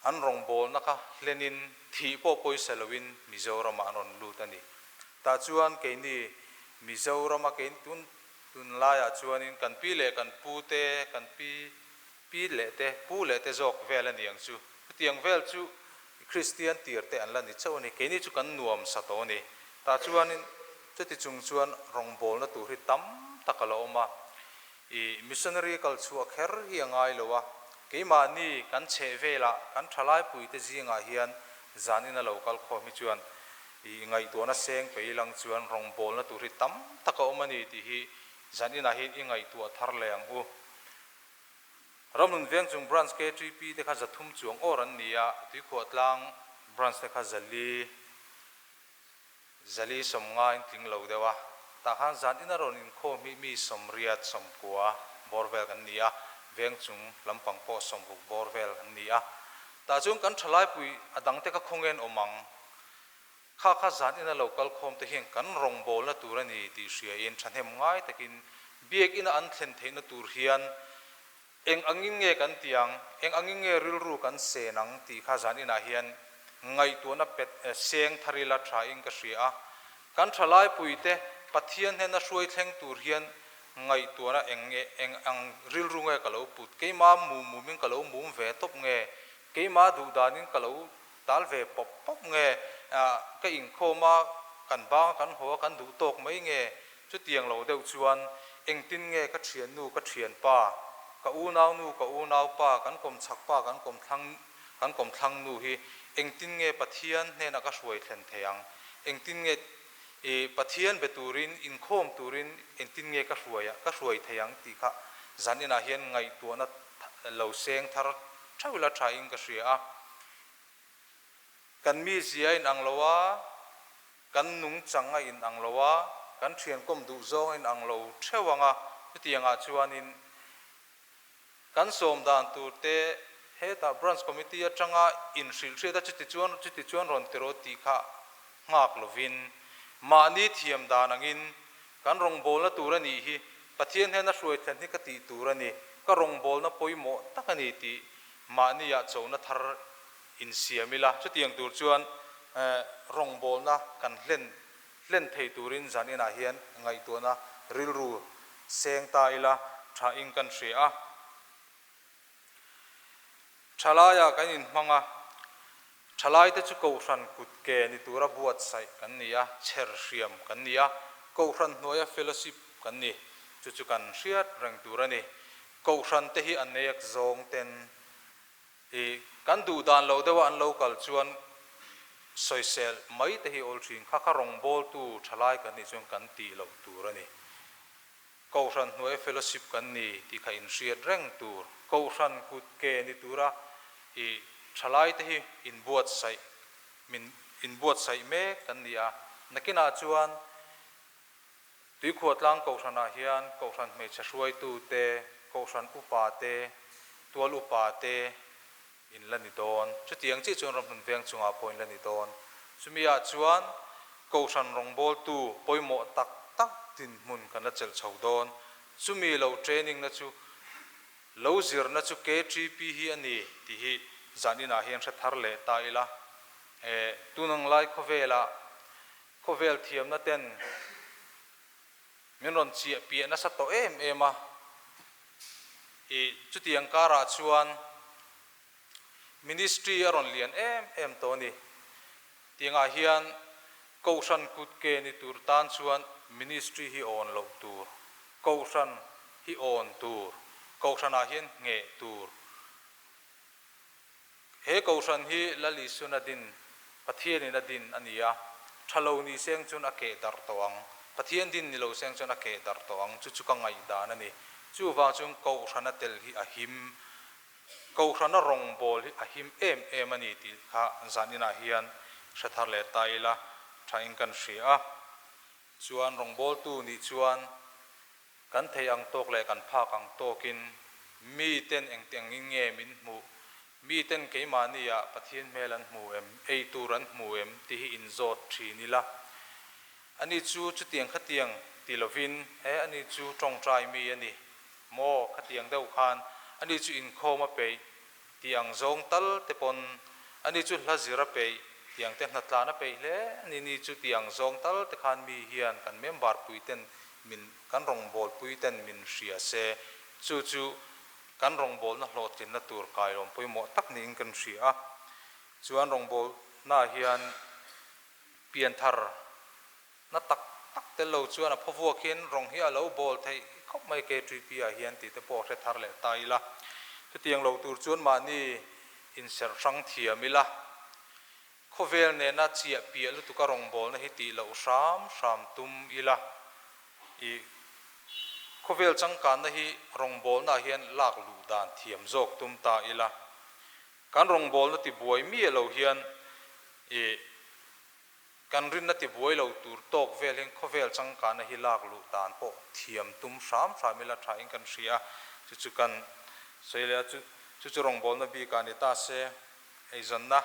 an rawngbawlna kha hlenin thih pawh pawisa loin Mizoramah an rawn lut a ni. Tah chuan keini Mizorama keini tun tunlaiah chuanin kan pi leh kan pu te, kan pi pi leh te, pu leh te zawk vel a ni ang chu. Chutiang vel chu Kristian tir te an la ni chauh a ni. Keini chu kan nuam sa tawh a ni. Tah chuanin chuti chung chuan rawngbawlna tur hi tam tak a la awm a. Ih, missionary kal chhuah kher hi a ngai lo a. Keimahni kan chheh velah kan thalaipuite zingah hian zanin a lo kal khawm hi chuan ih ngaihtuahna seng pei lang chuan rawngbawlna tur hi tam tak a awm a ni tih hi zaninah hian i ngaihtuah thar leh ang u. Ramhlun Vengchung Branch KTP te kha 300 chuang awr an ni a, Tuikhuahtlang Branch te kha 400, 450 in tling lo deuh a, tah khan zan ina rawn inkhawm hi mi 80, 90 bawr vel kan ni a, veng chung lampang pawh 60 bawr vel kan ni a. Tah chuan kan thalaipui a dangte kha khawngen awm ang. Kha kha zan ina lo kal khawm te hian kan rawngbawlna tur a ni tih hriain thahnem ngai takin biakina an thlen theihna tur hian eng angin nge kan ti ang, eng angin nge rilru kan sen ang tih kha zan inah hian ngaihtuahna pet seng thar ila thain ka hria a. Kan thalaipuite Pathian hnena hruai thleng tur hian ngaihtuahna eng nge eng ang rilru nge ka lo put, keimah mum mumin ka lo mum ve tawp nge, keimah duhdanin ka lo Tal ve pawp pawp nge ka inkhawm a, kan bang a kan haw a kan duh tawk mai nge? Chutiang lo deuh chuan engtin nge ka thiannu ka thianpa, ka unaunu ka unaupa, kan kawmchhak pa kan kawmthlang kan kawmthlang nu hi engtin nge Pathian hnenah ka hruai thlen thei ang? Engtin nge i Pathian be turin inkhawm turin engtin nge ka hruai ka hruai thei ang tih kha zan inah hian ngaihtuahna lo seng thar theuh ila thain ka hria a. Kan mizia a inang lo a, kan nungchang a inang lo a, kan thiankawm duh zawng a inang lo theuh ang a, chutiangah chuanin kan sawm dan tur te hetah Branch Committee atanga inhrilh hriat a chuti chuan chuti chuan rawn ti rawh tih kha nghak lovin mahni thiam dan angin kan rawngbawlna tur a nih hi Pathian hnena hruai thlen hi ka tih tur a ni, ka rawngbawlna pawimawh tak a ni tih Mahniah chona thar insiam ila, chutiang tur chuan rawngbawlna kan hlen hlen thei turin zan inah hian ngaihtuahna rilru seng ta ila thain kan hria a. Thalaiah kan inhmang a, thalaite chu Kohhran kut ke ni tura buatsaih kan ni a, chher hriam kan ni a, Kohhran hnuaia fellowship kan ni, chu chu kan hriat reng tur a ni. Kohhran te hi a nek zawng ten i kan duh dan lo deuh a an lo kal chuan sawisel mai te hi awl thin kha kha rawngbawltu thalai kan nih chuan kan tih loh tur a ni. Kohhran hnuai fellowship kan ni tih kha inhriat reng tur. Kohhran kut ke ni tura i thalai te hi inbuatsaih min inbuatsaih mek kan ni a. Nakinah chuan Tuikhuahtlang Kohhranah hian Kohhran hmeichhe hruaitute, Kohhran upate, tual upate in la ni dawn. Chutiang chiah chuan ramhlun veng chungah pawh in la ni dawn. Chumiah chuan Kohhran rawngbawltu pawimawh tak tak dinhmun kan la chelh chho dawn. Chumi lo training na chu lo zirna chu KTP hi a ni tih hi zan inah hian hre thar leh ta ila. Tunang lai khawvelah Khawvel thiamna ten min rawn chiah piah nasa tawh em em a, i chutiang karah chuan Ministry a rawn lian em em tawh a ni. Tiangah hian Kohhran kut ke ni tur tan chuan Ministry hi awn loh tur, Kohhran hi awn tur, Kohhranah hian ngheh tur. He Kohhran hi Lal Isuan a din, Pathianin a din a ni a, tha lo ni seng chuan a keh darh tawh ang, Pathian din ni lo seng chuan a keh darh tawh ang, chu chu ka ngaihdan a ni. Chuvang chuan Kohhran a tel hi a him, Kohhran a rawngbâwl hi a him em em a ni tih kha zan inah hian hre thar leh ta ila thain kan hria a. Chuan rawngbâwltu nih chuan Kan theih ang tawk leh kan phak ang tawkin miten engtiangin nge min hmuh, miten keimahniah Pathian hmel an hmu em, ei tur an hmu em tih hi inzawt thin ila. Ani chu chutiang khatiang ti lovin, he ani chu tawngtai mi a ni maw khatiang deuh khan ani chu inkhawm a peih tih ang zawng tal te pawn ani chu hla zir a peih tih ang te hnatlan a peih hle a ni ni chu tih ang zawng tal te khan mi hian kan member pui ten min kan rawngbâwl pui ten min hria se chu chu kan rawngbâwlna hlawhtlinna tur kailawm pawimawh tak niin kan hria a chuan rawngbâwlna hian pianthar Na tak tak tel lo chuan a phaw vuak hian rawng hi a lo bawl theih khawp mai KTP ah hian tih te pawh hre thar leh ta ila. Chutiang lo tur chuan mahni inserh hrang thiam ila. Khawvel nena chiah piah lutuka rawngbawlna hi tih loh hram hram tum ila. I khawvel changkanna hi rawngbawlna ah hian lak luh dan thiam zawk tum ta ila. Kan rawngbawlna tibuai miah lo hian. I kan rinna tibuai lo tur tawk vel hian khawvel changkana hi lak luh dan pawh thiam tum hram hram ila tha in kan hria a, chu chu kan sawi leh a, chu chu chu rawngbawlna bik ah ni ta se, eizawnna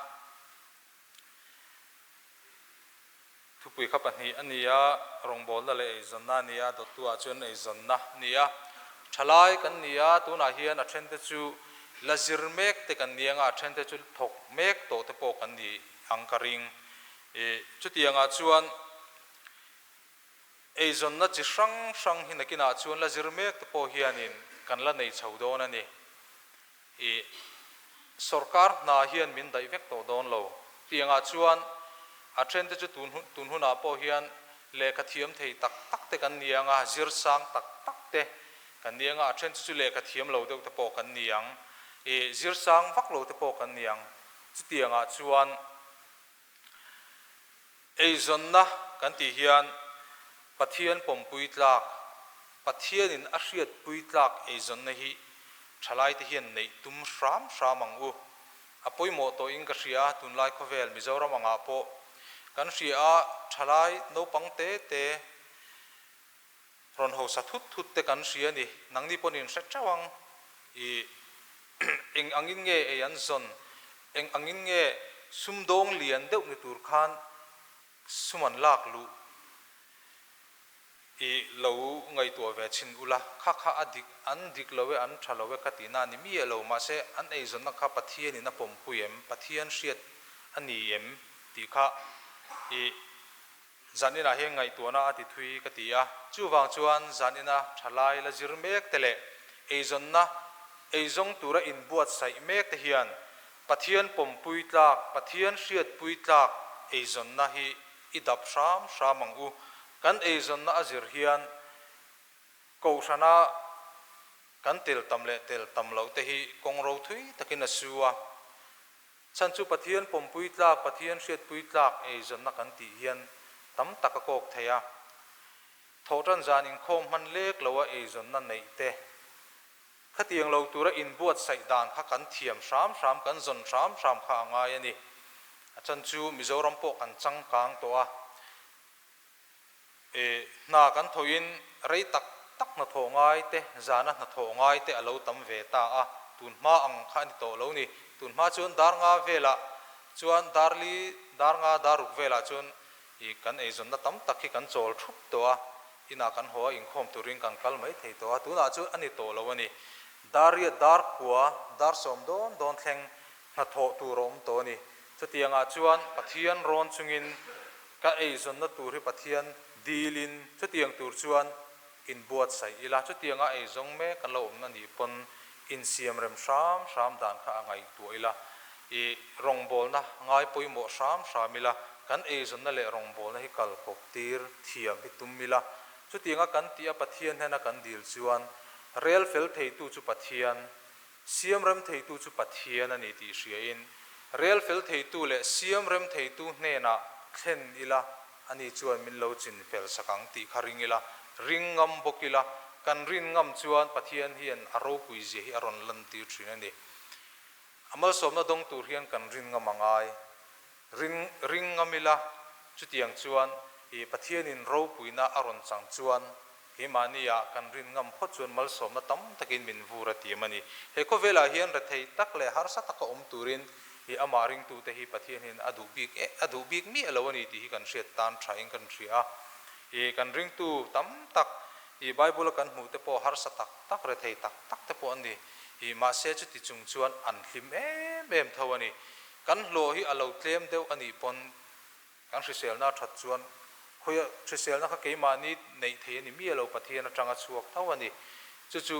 thupui kha pahnih a ni a, rawngbawlna leh eizawnna a ni a, dawttu ah chuan eizawnna a ni a, thalai kan ni a, tunah hian a then te chu la zir mek te kan ni anga a then te chu thawk mek tawh te pawh kan ni ang ka ring. I chutiangah chuan eizawnna chi hrang hrang hi nakinah chuan la zir mek te pawh hianin kan la nei chho dawn a ni. I sorkar hna hian min daih vek tawh dawn lo. Tiangah chuan a then te chu tun tun hunah pawh hian lehkha thiam thei tak tak te kan ni ang a, zir sang tak tak te kan ni ang a, a then te chu lehkha thiam lo deuh te pawh kan ni ang. I zir sang vak lo te pawh kan ni ang. Chutiangah chuan eizawnna kan tih hian Pathian pawmpui tlak, Pathianin a hriatpui tlak eizawnna hi thalaite hian neih tum hram hram ang u. A pawimawh tawhin ka hria a, tunlai khawvel Mizoram angah pawh kan hria a, thalai naupang te te Rawn hausa thut thut te kan hria a ni. Nangni pawhin in hre teuh ang. I eng angin nge ei an zawn? Eng angin nge sumdawng lian deuh ni tur khan sum an lak luh? I lo ngaihtuah ve chhin ula, kha kha a dik, an dik lo e, an tha lo e ka tihna a ni miah lo. Mahse, an eizawnna kha Pathianin a pawmpui em? Pathian hriat a ni em? Tih kha i Zaninah hian ngaihtuahna a ti thui ka ti a, chuvang chuan zanina thalai la zir mek te leh eizawnna eizawng tura inbuatsaih mek te hian Pathian pawmpui tlak, Pathian hriatpui tlak eizawnna hi i dap hram hram ang u. Kan eizawnna a zir hian Kohhrana kan tel tam leh tel tam loh te hi kawng ro thui takin a su a. Chhan chu Pathian pawmpui tlak, Pathian hriatpui tlak eizawnna kan tih hian tam tak a kawk thei a. Thawhtan zan inkhawm hman lek loa eizawnna neih te, khatiang lo tura inbuatsaih dan kha kan thiam hram hram, kan zawn hram hram kha a ngai a ni. A chan chu Mizoram pawh kan changkang tawh a. E, hna kan thawhin rei tak tak hnathawh ngai te, zana hnathawh ngai te a lo tam ve ta a, tun hma ang kha a ni tawh lo ni. Tun hma chuan dar nga velah chuan dar li, dar nga, dar ruk velah chuan i kan eizawnna tam tak hi kan chawl thup tawh a, inah kan haw a, inkhawm turin kan kal mai thei tawh a, tunah chuan a ni tawh lo a ni. Dar riat, dar kua, dar sawm dawn dawn thleng hnathawh tur a awm tawh a ni. Chutiangah chuan Pathian rawn chungin Ka eizawnna tur hi Pathian dilin chutiang tur chuan inbuatsaih ila, chutianga eizawng mek kan lo awmna nih pawn insiamrem hram hram dan kha a ngaihtuah ila, i rawngbawlna ngai pawimawh hram hram ila, kan eizawnna leh rawngbawlna hi kal kawp tir thiam hi tum ila, chutianga kan tih a Pathian hnena kan dil chuan rel fel theitu chu Pathian Siam rem theitu chu Pathian a ni tih hriain, rel fel theitu leh siam rem theitu hnenah thlen ila, ani chuan min lo chin fel sak ang tih kha ring ila, ring ngam bawk ila, kan rin ngam chuan Pathian hian a ropui zia hi a rawn lantir thin a ni. A malsawmna dawng tur hian kan rin ngam a ngai. Ring ring ngam ila, chutiang chuan i Pathianin ropuina a rawn chang chuan Keimahnia kan rin ngam phawt chuan malsawmna tam takin min vur a tiam a ni. He khawvelah hian rethei tak leh harsa taka awm turin i amah ringtute hi Pathian hian a duh bik eh a duh bik miah lo a ni tih hi kan hriat tan thain kan hria a. I kan ringtu tam tak i Bible a kan hmuh te pawh harsa tak tak, rethei tak tak te pawh an ni. I mahse chuti chung chuan an hlim em em tho a ni. Kan hlawh hi a lo tlem deuh a nih pawn Kan hriselna a that chuan khawiah hriselna kha keimahni neih thei a ni miah lo, Pathian atanga chhuak tho a ni. Chu chu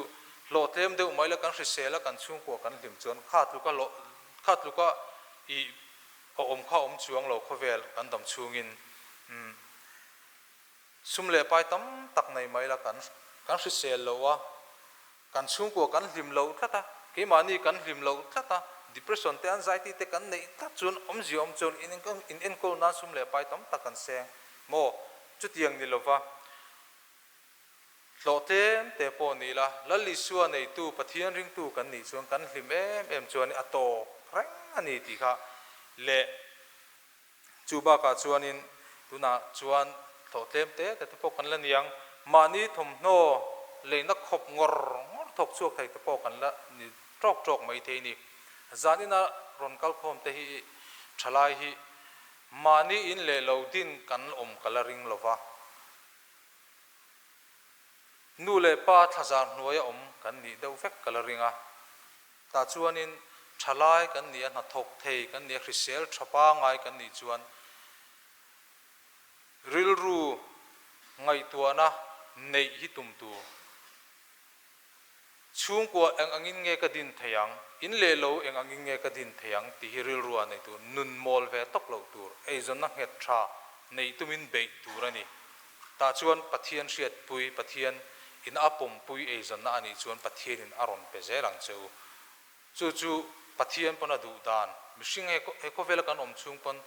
hlawh tlem deuh mai la kan hrisel a, kan chhungkua kan hlim chuan kha tluka hlawh kha tluka i awm kha awm chuang lo khawvel kan dam chhungin umm sum leh pai tam tak nei mai la kan kan hrisel lo a, Kan chhungkua kan hlim loh tlat a, keimahni kan hlim loh tlat a, depression te anxiety te kan neih tlat chuan awmzia awm chuan in enkawl nan sum leh pai tam tak kan seng maw? Chutiang ni lova hlawh tlem te pawh ni ila, Lal Isua neitu Pathian ringtu kan nih chuan kan hlim em em chuan a tawk reng a ni tih kha leh. Chu bakah chuanin tunah chuan hlawh tlem te te te pawh kan la ni ang. Mahni thawmhnaw leina khawp ngawr ngawr thawk chhuak thei te pawh kan la ni tawk tawk mai thei ni. Zanina rawn kal khawm te hi thalai hi mahni in leh lo din kan awm ka la ring lo va. Nu leh pa thlazar hnuaia awm kan nih deuh vek ka la ring a. Tah chuanin thalai kan nih a, hnathawk thei kan nih a, hrisel tha pangai kan nih chuan rilru ngaihtuahna neih hi tum tur. Chhungkua eng angin nge ka din thei ang, in leh lo eng angin nge ka din thei ang tih hi rilru ah neih tur, nun mawl ve tawp loh tur, eizawnna nghet tha neih tumin beih tur a ni. Tah chuan Pathian hriatpui, Pathian in a pawmpui eizawnna a nih chuan Pathian in a rawn pe zel ang che u. Chu chu Pathian pawn a duh dan, mihring he he khawvela kan awm chhung pawn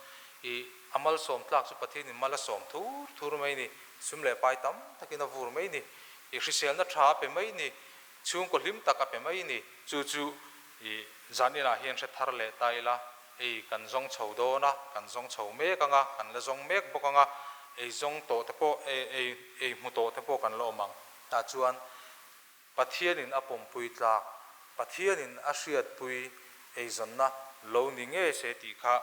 i a malsawm tlak chu Pathian in mal a sawm thur thur mai ni, sum leh pai tam takin a vur mai ni, i hriselna tha a pe mai ni, chhungkaw hlim tak a pe mai ni. Chu chu i zan inah hian hre thar leh ta ila, ei kan zawng chho dawn a, kan zawng chho mek ang a, kan la zawng mek bawk ang a, ei zawng tawh te pawh ei ei ei hmu tawh te pawh kan la awm ang. Tah chuan Pathianin a pawmpui tlak, Pathianin a hriatpui eizawnna lo ni ngei se tih kha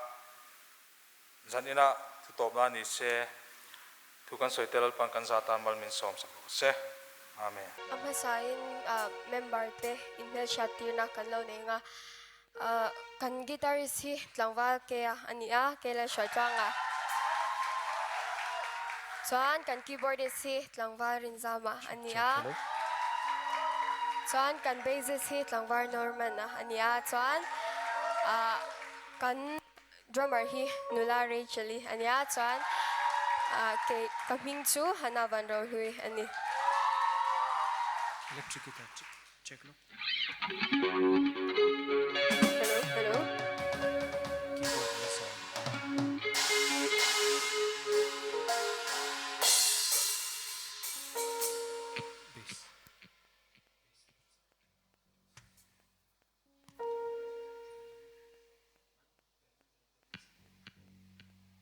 zan ina thu tawpna ni se, thu kan sawi te Lalpan kan za tan mal min sawm sak rawh se. Amen. A hmasain member te inhmelhriat tirna kan lo nei ang a, kan guitarist hi tlangval Kea a ni a, Kea Lalhruaitluanga. Chuan kan keyboardist hi tlangval Rinzama a ni a, chuan kan bassist hi tlangval Norman a ni a, chuan kan drummer hi nula Rachel-i a ni a, chuan kei ka hming chu Hannah Vanrohlui a ni. Electric guitar check lo. Hello hello. Keyboard a la sawi. Bass.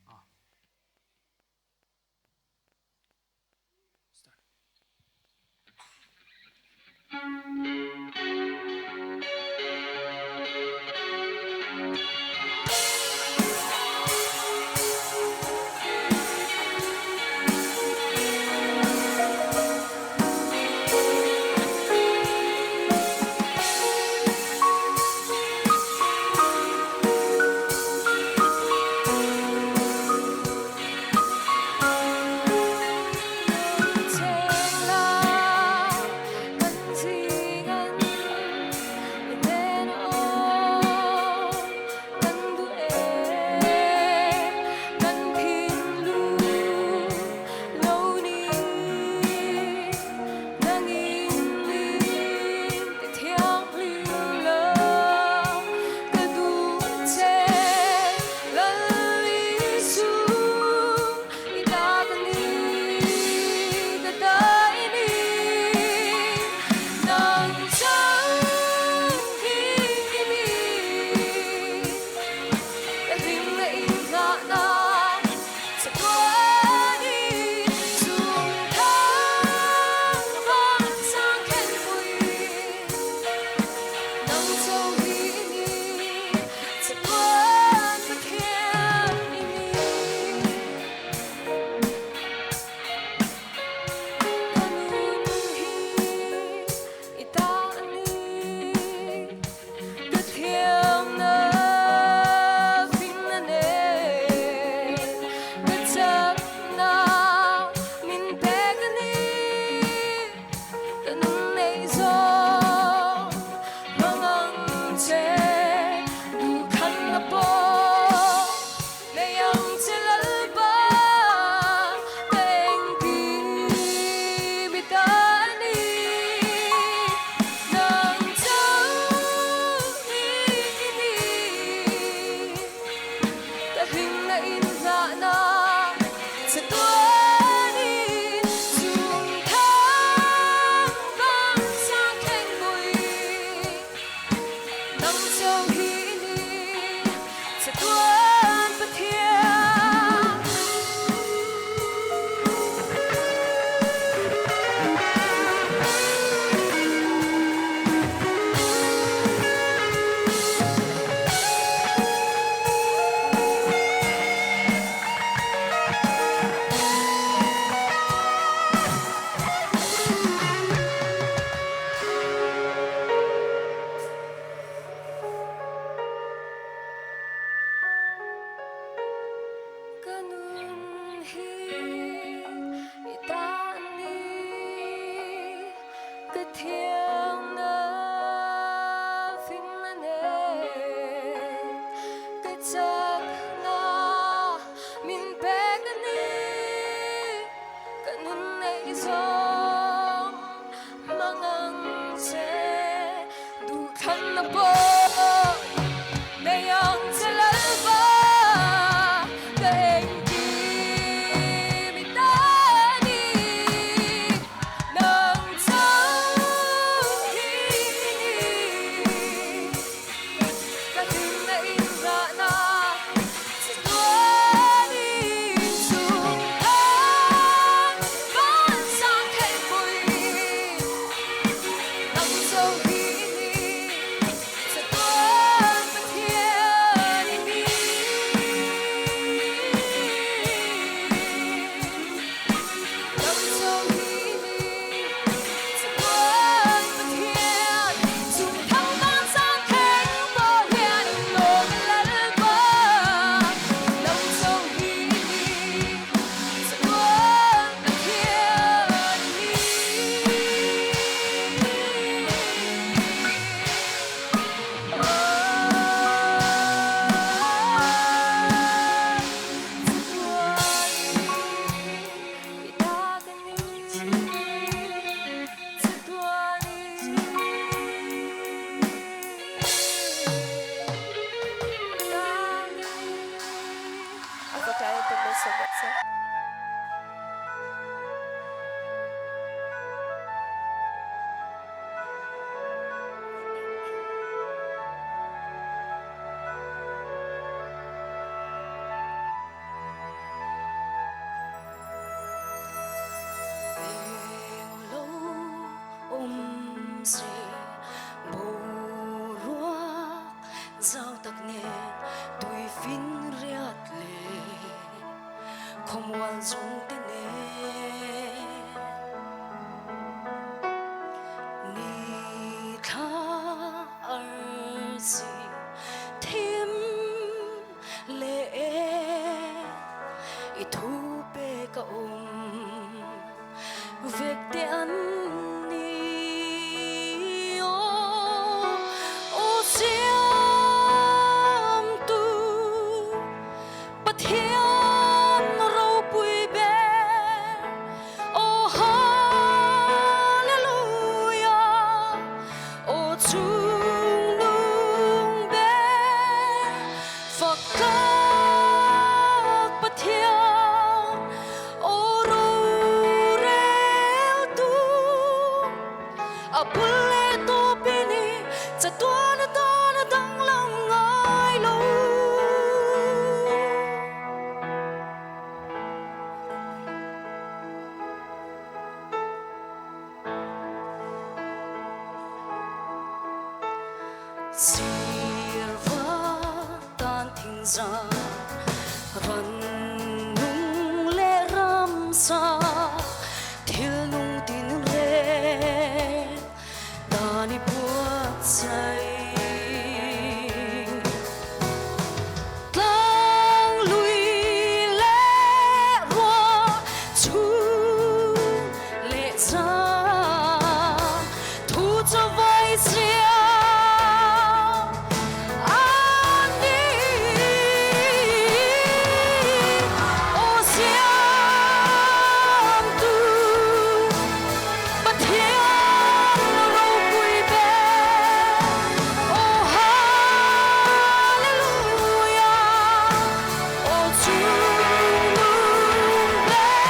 Ah. Start. Ka thiamna finna nen ka chakna min pek a ni. Ka nun neih zawng hmang ang che duhthlanna pawh nei ang che Lalpa ka engkim i ta ni. Nang chauh hi i ni. Ka hlimna inrahna che tuanin chung khan van sang theihpui. Nang chauh hi i ni. Che tuan Pathian i ni. Englo awm se boruak zau tak nen tui fin riat leh khawmual zawng te nen ni thla arsi thim leh i thu pek a awm vek te an ni aw aw siamtu Pathian ropui ber aw Hallelujah aw chungnung ber Fak tlak Pathian aw roreltu a bul leh tawp i ni chatuan atan a danglam ngai lo. Sirva tan thingza ran nung leh ramsa thil nung tin reng tan i buatsaih. Tlang lui leh ruah chhung leh zan thu cho vai siam an ni. Aw siamtu Pathian ropui ber, aw Hallelujah, aw chungnung ber,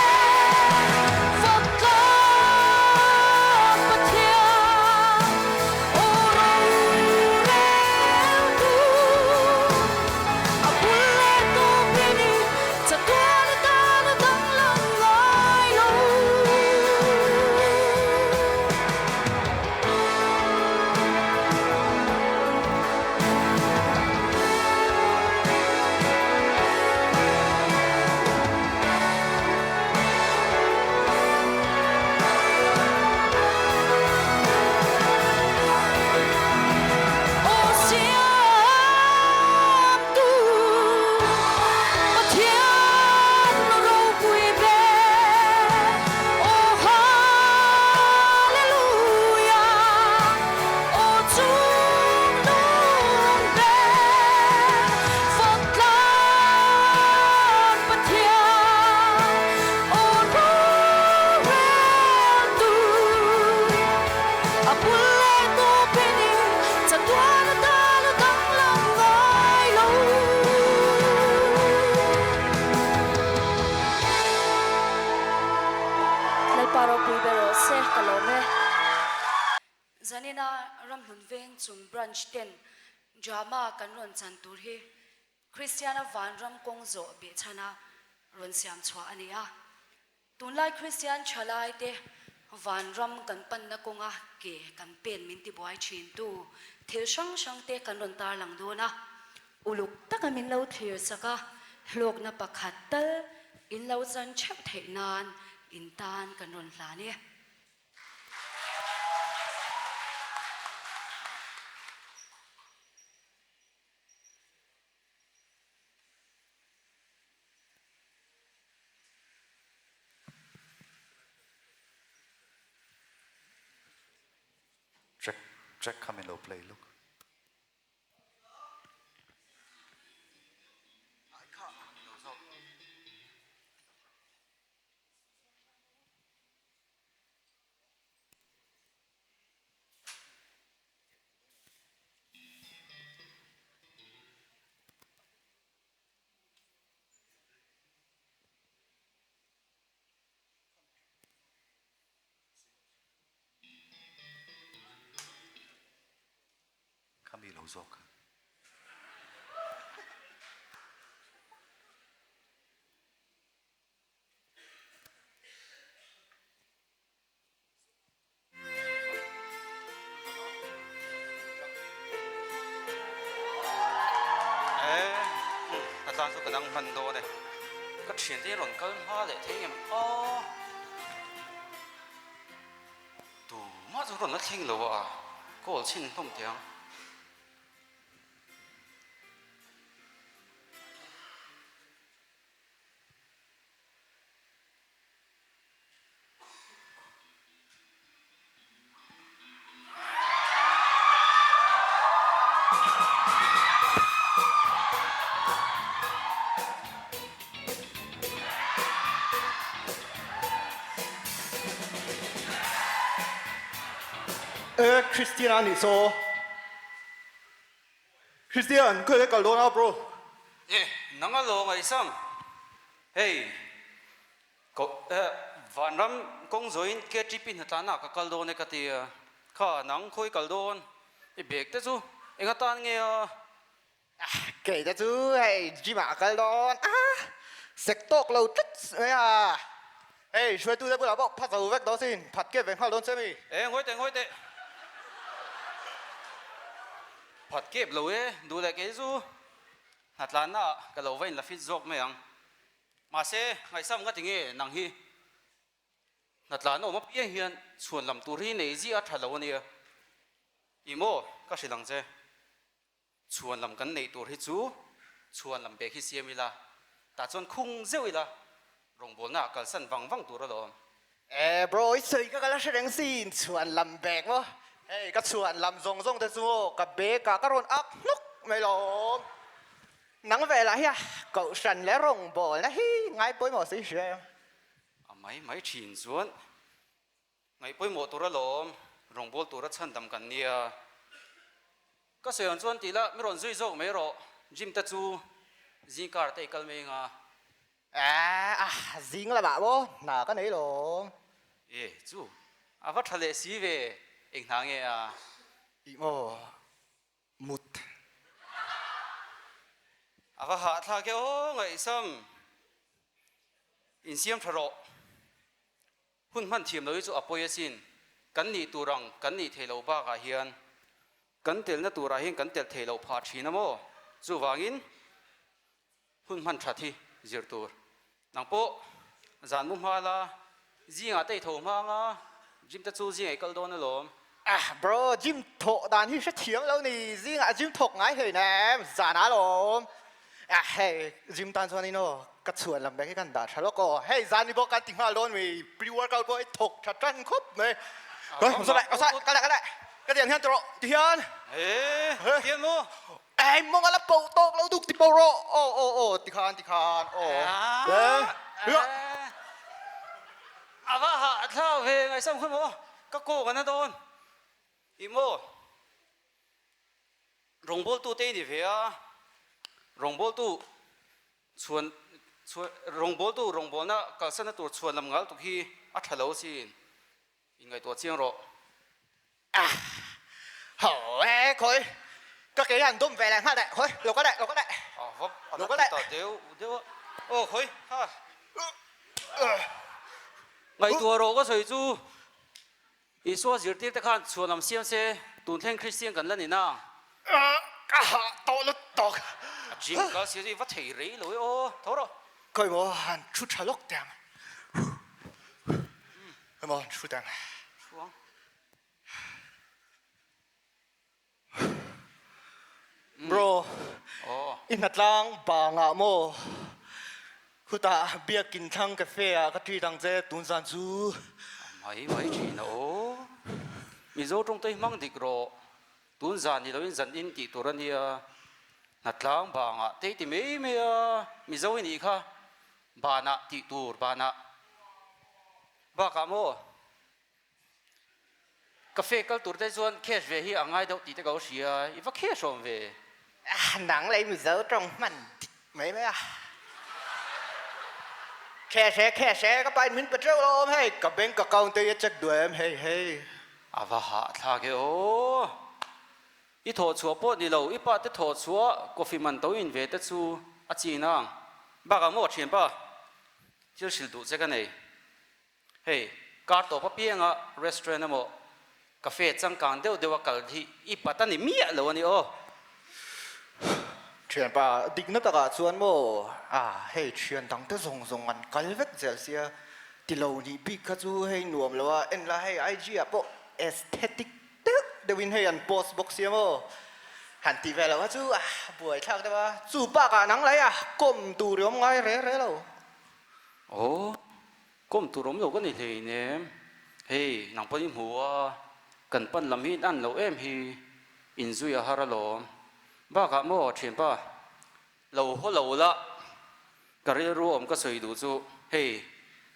fak tlak Pathian, aw Ka lawm e. Zanina Ramhlun Veng chung Branch ten drama kan rawn chan tur hi Kristiana vanram kawng zawh behchhana rawn siam chhuah a ni a. Tunlai Kristian thalaite vanram kan panna kawnga ke kan pen min tibuai thintu thil hrang hrangte kan rawn tarlang dawn a. Uluk taka min lo thlir sak a, hlawkna pakhat tal in lo chan theuh theih nan in tan kan rawn hlan e. Track track kha min lo play luk. Kha mi lo zawk. A tlan chu ka dang hman dawn e. Ka thiante hi rawn kal hma leh thei ngem aw. Tumah chu rawn la thleng lo a, call chhin hlawm teh ang. E Christian a nih saw. Christian, khawi kal dawn a bro? E, nang a lo ngaihsam. Hei, ko eh vanram kawng zawin KTP hnatlana ka kal dawn e ka ti a. Kha, nang khawi kal dawn? I bag te chu eng atan nge a? Kei te chu hei gym ah a kal dawn a, sek tawk lo tlat mai a. Hei hruaitu te bulah pawh phat zo vek dawn sin, phat kep ve nghal dawn che mi. E ngawi teh ngawi teh. Phat kep lo e, duh leh kei chu hnatlanna ah ka lo va in la fit zawk mai ang. Mahse ngaihsam nga tinge nang hi Hnatlan awm apiang hian chhuan lam tur hi nei ziah a tha lo a nia. Ih maw, ka hrilh ang che. Chhuan lam kan neih tur hi chu chhuan lam bek hi siam ila, tah chuan khung zeuh ila, rawngbawlna ah kalsan vang vang tur alawm. E bro, i sawi ka kal a hre reng sin, chhuan lam bek maw? Hei ka chhuan lam zawng zawng te chu maw ka bek ah ka rawn ak hnuk mai lawm. Nang ve lah hi a kohhran leh rawngbawlna hi ngai pawimawh si hria em? A mai mai thin chuan ngaih pawimawh tur alawm, rawngbâwl tura chhandam kan nia. Ka sawi ang chuan tih la, mi rawn zui zawk mai rawh, gym te chu zing car te i kal mai anga. A, zing lamah maw hna ka nei lawm. E, chu a va tha leh si ve, eng hna nge a? Tih maw? Mut. A va hahthlak e aw ngaihsam. Insiam tha rawh. Hun hman thiam lo hi chu a pawi asin. Kan nih tur ang kan nih theih loh bakah hian kan telna turah hian kan tel theih loh phah thin a maw? Chuvangin hun hman that hi zir tur. Nang pawh zan mu hma la, zingah te i tho hma anga, gym te chu zingah i kal dawn alawm. Ah bro, gym thawh dan hi hrethiam lo ni, zingah gym thawk ngai hlei nem, zanah alawm. Ah hei, gym tan chuan in aw, ka chhuan lam bek hi kan dah tha lawk aw, hei zan ni bawk kan ti nghal dawn mi, pre workout pawh i thawk tha tan khawp mai. Kawih, ka leh, ka leh, ka tiang hian ti rawh, ti hian. Eh, tiang maw? Ei mawng a la poh tawk lo duk ti poh rawh aw aw aw ti khan ti khan aw A va hah thlau ve ngaihsam kha maw ka kaw kan a dawn i maw rawngbawltu te i ni ve a rawngbawltu chhuan chhuan rawngbawltu rawngbawlna kalsanna tur chhuan lam ngal tuk hi a tha lo sin. Inngaihtuah chiang rawh. Ah, ho e, khawi, ka ke hian dawm ve leh nghal leh, khawi, lo ka leh, lo ka leh. Ah, va, a la ti ta deuh deuh a. Aw, khawi, ha. Ngaihtuah rawh ka sawi chu, Isua zirtir te khan chhuan lam siam se, tun thleng Kristian kan la ni na. Ka hah tawh lut tawk. A gym kal sia chu i va thei rei lo e aw, tho rawh. Khawi maw, han thu tha lawk teh ang. Khawi maw, han thu teh ang. Thu ang. Bro, i hnatlang bangah maw? Khutah Biakin thlang cafe ah ka treat ang che tun zan chu. Mai mai thin a aw. Mizo tawng te hi hmang dik rawh. Tun zan ni loin zan in tih tur a nia. Hnatlang bangah te i ti mai mai a, Mizo i nih kha. Banah tih tur banah. Bakah maw? Cafe kal tur te chuan cash ve hi a ngai deuh tih te ka lo hria, i va cash awm ve. Nang lei Mizo tawng hman dik mai mai a. Cash e cash e ka pain min pe teuh lo awm hei, ka bank account te hi a check duh em hei hei. A va hahthlak e aw. I thawh chhuah pawh ni lo, i pa te thawh chhuah coffee man to in ve te chu a chin ang. Bakah maw thianpa, thil hrilh duh che ka nei. Hei, kar tawp apianga restaurant emaw cafe changkang deuh deuha kal hi i pat a ni miah lo a ni aw. Thianpa, dikna takah chuan maw, ah hei thian dangte zawng zawng an kal vek zel sia, ti lo nih bik kha chu hei nuam lo a, en la hei IG ah pawh aesthetic deuh deuhin hei an post bawk sia maw, han tih ve loh kha chu ah buaithlak deuh a, chu bakah nang lai a kawm tur i awm ngai re re lo. Aw, Kawm tur awm lo ka ni hleinem. Hei, nang pawh i hmu a, kan pan lam hi in an loh em hi, inzui a har alawm. Bakah maw thianpa, lo haw lo la, ka rilru awm ka sawi duh chu, hei,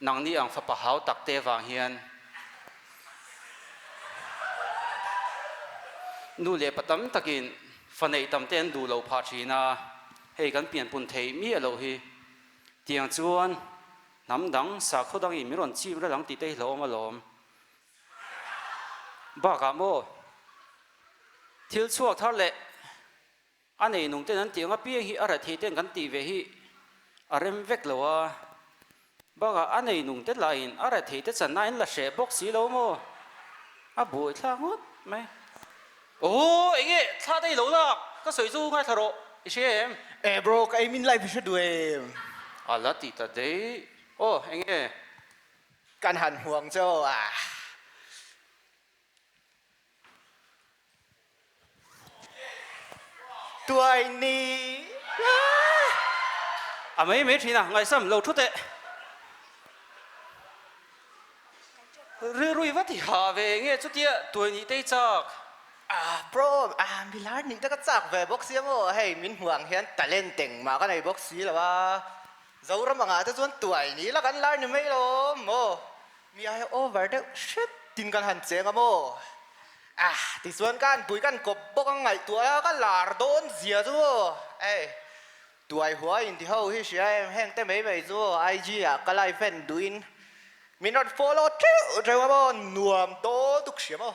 nangni ang fapa hau tak te vang hian nu leh pa tam takin fa neih tam te an duh loh phah thin a, hei kan pianpun theih miah loh hi. Tiang chuan hnam dang sakhaw dangin min rawn chim rel ang tih te hi hlauhawm alawm. Bakah maw thil chhuak thar leh a nei nung ten an tih ang apiang hi a rethei ten kan tih ve hi a rem vek lo a. Bakah a nei nung te lahin a rethei te channa in la hreh bawk si lo maw? A buai thlak ngawt mai. Aw enge thla te i lo lak ka sawi chu ngaithla rawh i hria em? Eh bro ka ei min live i hre duh em? A la ti ta daih aw enge? Kan han hmuang che aw ah. Tuai ni A mai mai thin a ngaihsam lo thu teh. Rilru i va ti ha ve nge chutia tuai nih te i chak? Ah bro, ah milar nih te ka chak ve bawk sia maw, hei min hmuh ang hian talent engmah ka nei bawk si lo a, Zoram angah te chuan tuai nih la kan lar ni mai lo maw, mi ai over deuh hret tin kan han cheng a maw, ah tichuan ka han pui kan kawp bawk ang ngaihtuah a ka lar dawn zia chu maw, ei Tuai hua in ti ho hi hria em heng te mai mai chu IG ah ka live en duh in min rawn follow teuh teuh a maw nuam dawl tuk hria maw.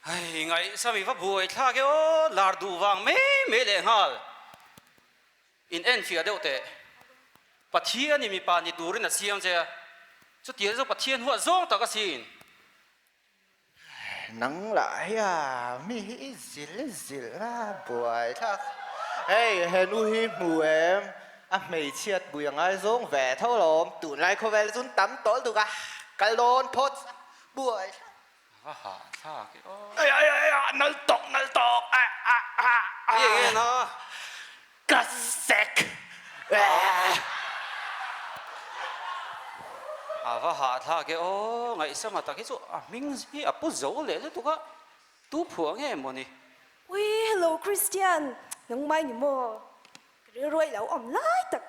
Hei ngaihsam i va buai thlak e aw lar duh vang mai mai leh nghal in en fiah deuh teh Pathian i mipa ni turin a siam che a chutiang chu Pathian huat zawng tak asin. Nang lah hian mi hi i zil zil a buai thlak. Hei he nu hi hmu em? A hmeichhiat pui a ngaizawng ve tho alawm. Tunlai khawvel chu tam tawl duk a, kal dawn phawt buai thlak. A va hah thlak e aw. Ai ai ai a nal tawk nal tawk a a a a. I eng en a? Ka sek A va hahthlak e aw, ngaihsama tak hi chu a hming hi a pu zo leh lutuk a, tu phuah nge maw ni? Ui, hello Christian, nangmai ni maw? Ka rilru a i lo awm lai tak,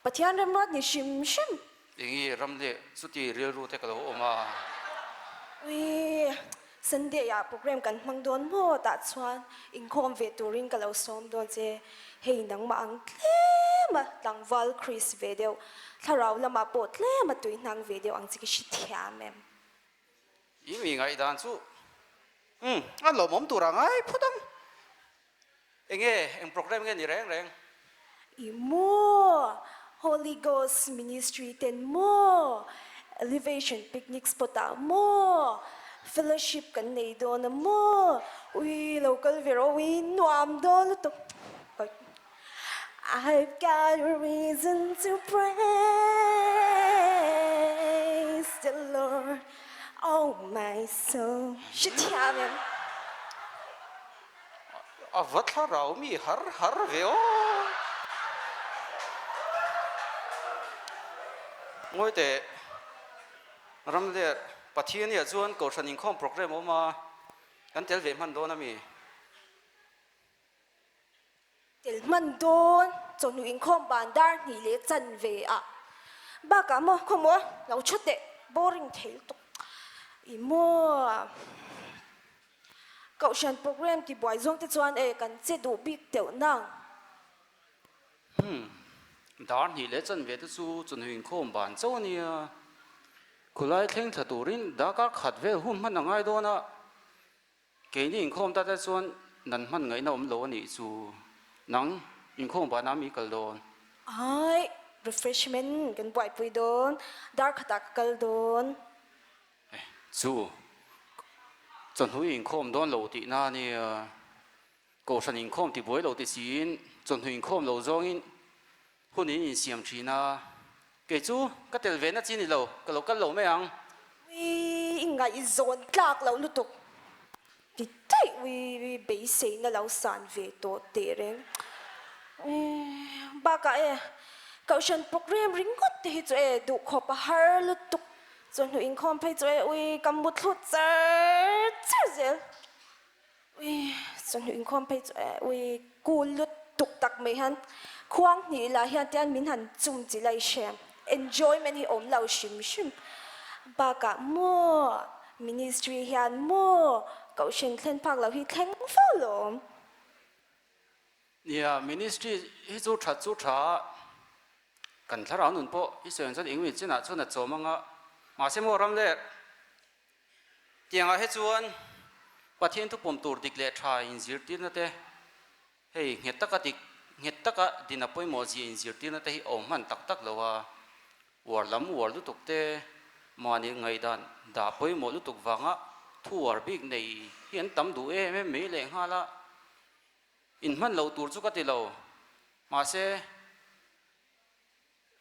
Pathian remruat ni hrim hrim. Enge ram leh chuti rilru te ka lo awm a. Ui, Sunday ah program kan hmang dawn maw tah chuan inkhawm ve turin ka lo sawm dawn che. Hei nangmah ang tlem a tlangval Chris ve deuh, thlarau lamah pawh tlem a tuihnang ve deuh ang che ka hrethiam em? I mi ngaihdan chu umm a lawmawm tur a ngai phawt ang. Enge eng program nge ni reng reng? I maw Holy Ghost Ministry ten maw Elevation Picnic Spot ah maw Fellowship kan nei dawn a maw Ui lo kal ve rawh ui nuam dawn lutuk I've got a reason to praise the Lord Oh my soul Hrethiam em? A va thlarau mi har har ve aw. Ngawi teh, ram leh Pathiania chuan Kohhran inkhawm programme a awm a, kan tel ve hman dawn a mi? Tel hman dawn, chawhnu inkhawm ban dar hnih leh chan ve ah. Bakah maw, khaw maw, lo thu teh, boring thei lutuk. Ih maw, Kohhran program ti buai zawng te chuan e kan che duh bik teuh nang. Hmm, dar hnih leh chan ve te chu chawhnu inkhawm ban chauh a nia. Khulai thleng thla turin darkar khat vel hun hman a ngai dawn a. Keini inkhawm ta te chuan nan hman ngaihna awm lo a nih chu. Nang inkhawm banah mi kal dawn. Ai, refreshment kan buaipui dawn, dar khatah ka kal dawn. Eh, chu chawhnu inkhawm dawn lo tihna a nia. Kohhran inkhawm ti buai lo ti siin chawhnu inkhawm lo zawngin hun in insiam thin a. Kei chu ka tel ve na chi ni lo, ka lo kal lo mai ang. Ui, i ngaihzawn tlak loh lutuk. Ti daih ui, beiseina lo san ve tawh teh reng. Ui, bakah e, Kohhran program ringawt te hi chu e, duhkhawp a har lutuk. Chawhnu inkhawm phei chu e, ui, ka muthlu char char zel. Ui, chawhnu inkhawm phei chu e, ui, cool lutuk tak mai hian khuang hnih lah hian tian min han chum chi lai hre, enjoyment hi awm lo hrim hrim. Bakah maw ministry hian maw kohhran thlen phak loh hi thleng fo lawm. Nia, ministry hi chu that chu tha a, kan thlarau nun pawh i sawi ang chuan engemaw chinah chuan a chawm ang a, mahse maw ram leh Tiangah hi chuan Pathian thupawm tur dik leh tha inzirtirna te, hei nghet taka dik, nghet taka din a pawimawh zia inzirtirna te hi a awm hman tak tak lo a, uar lam uar lutuk te, mahni ngaihdan dah pawimawh lutuk vanga thu uar bik nei hi an tam duh em em mai lehnghal a, inhman loh tur chu ka ti lo, mahse,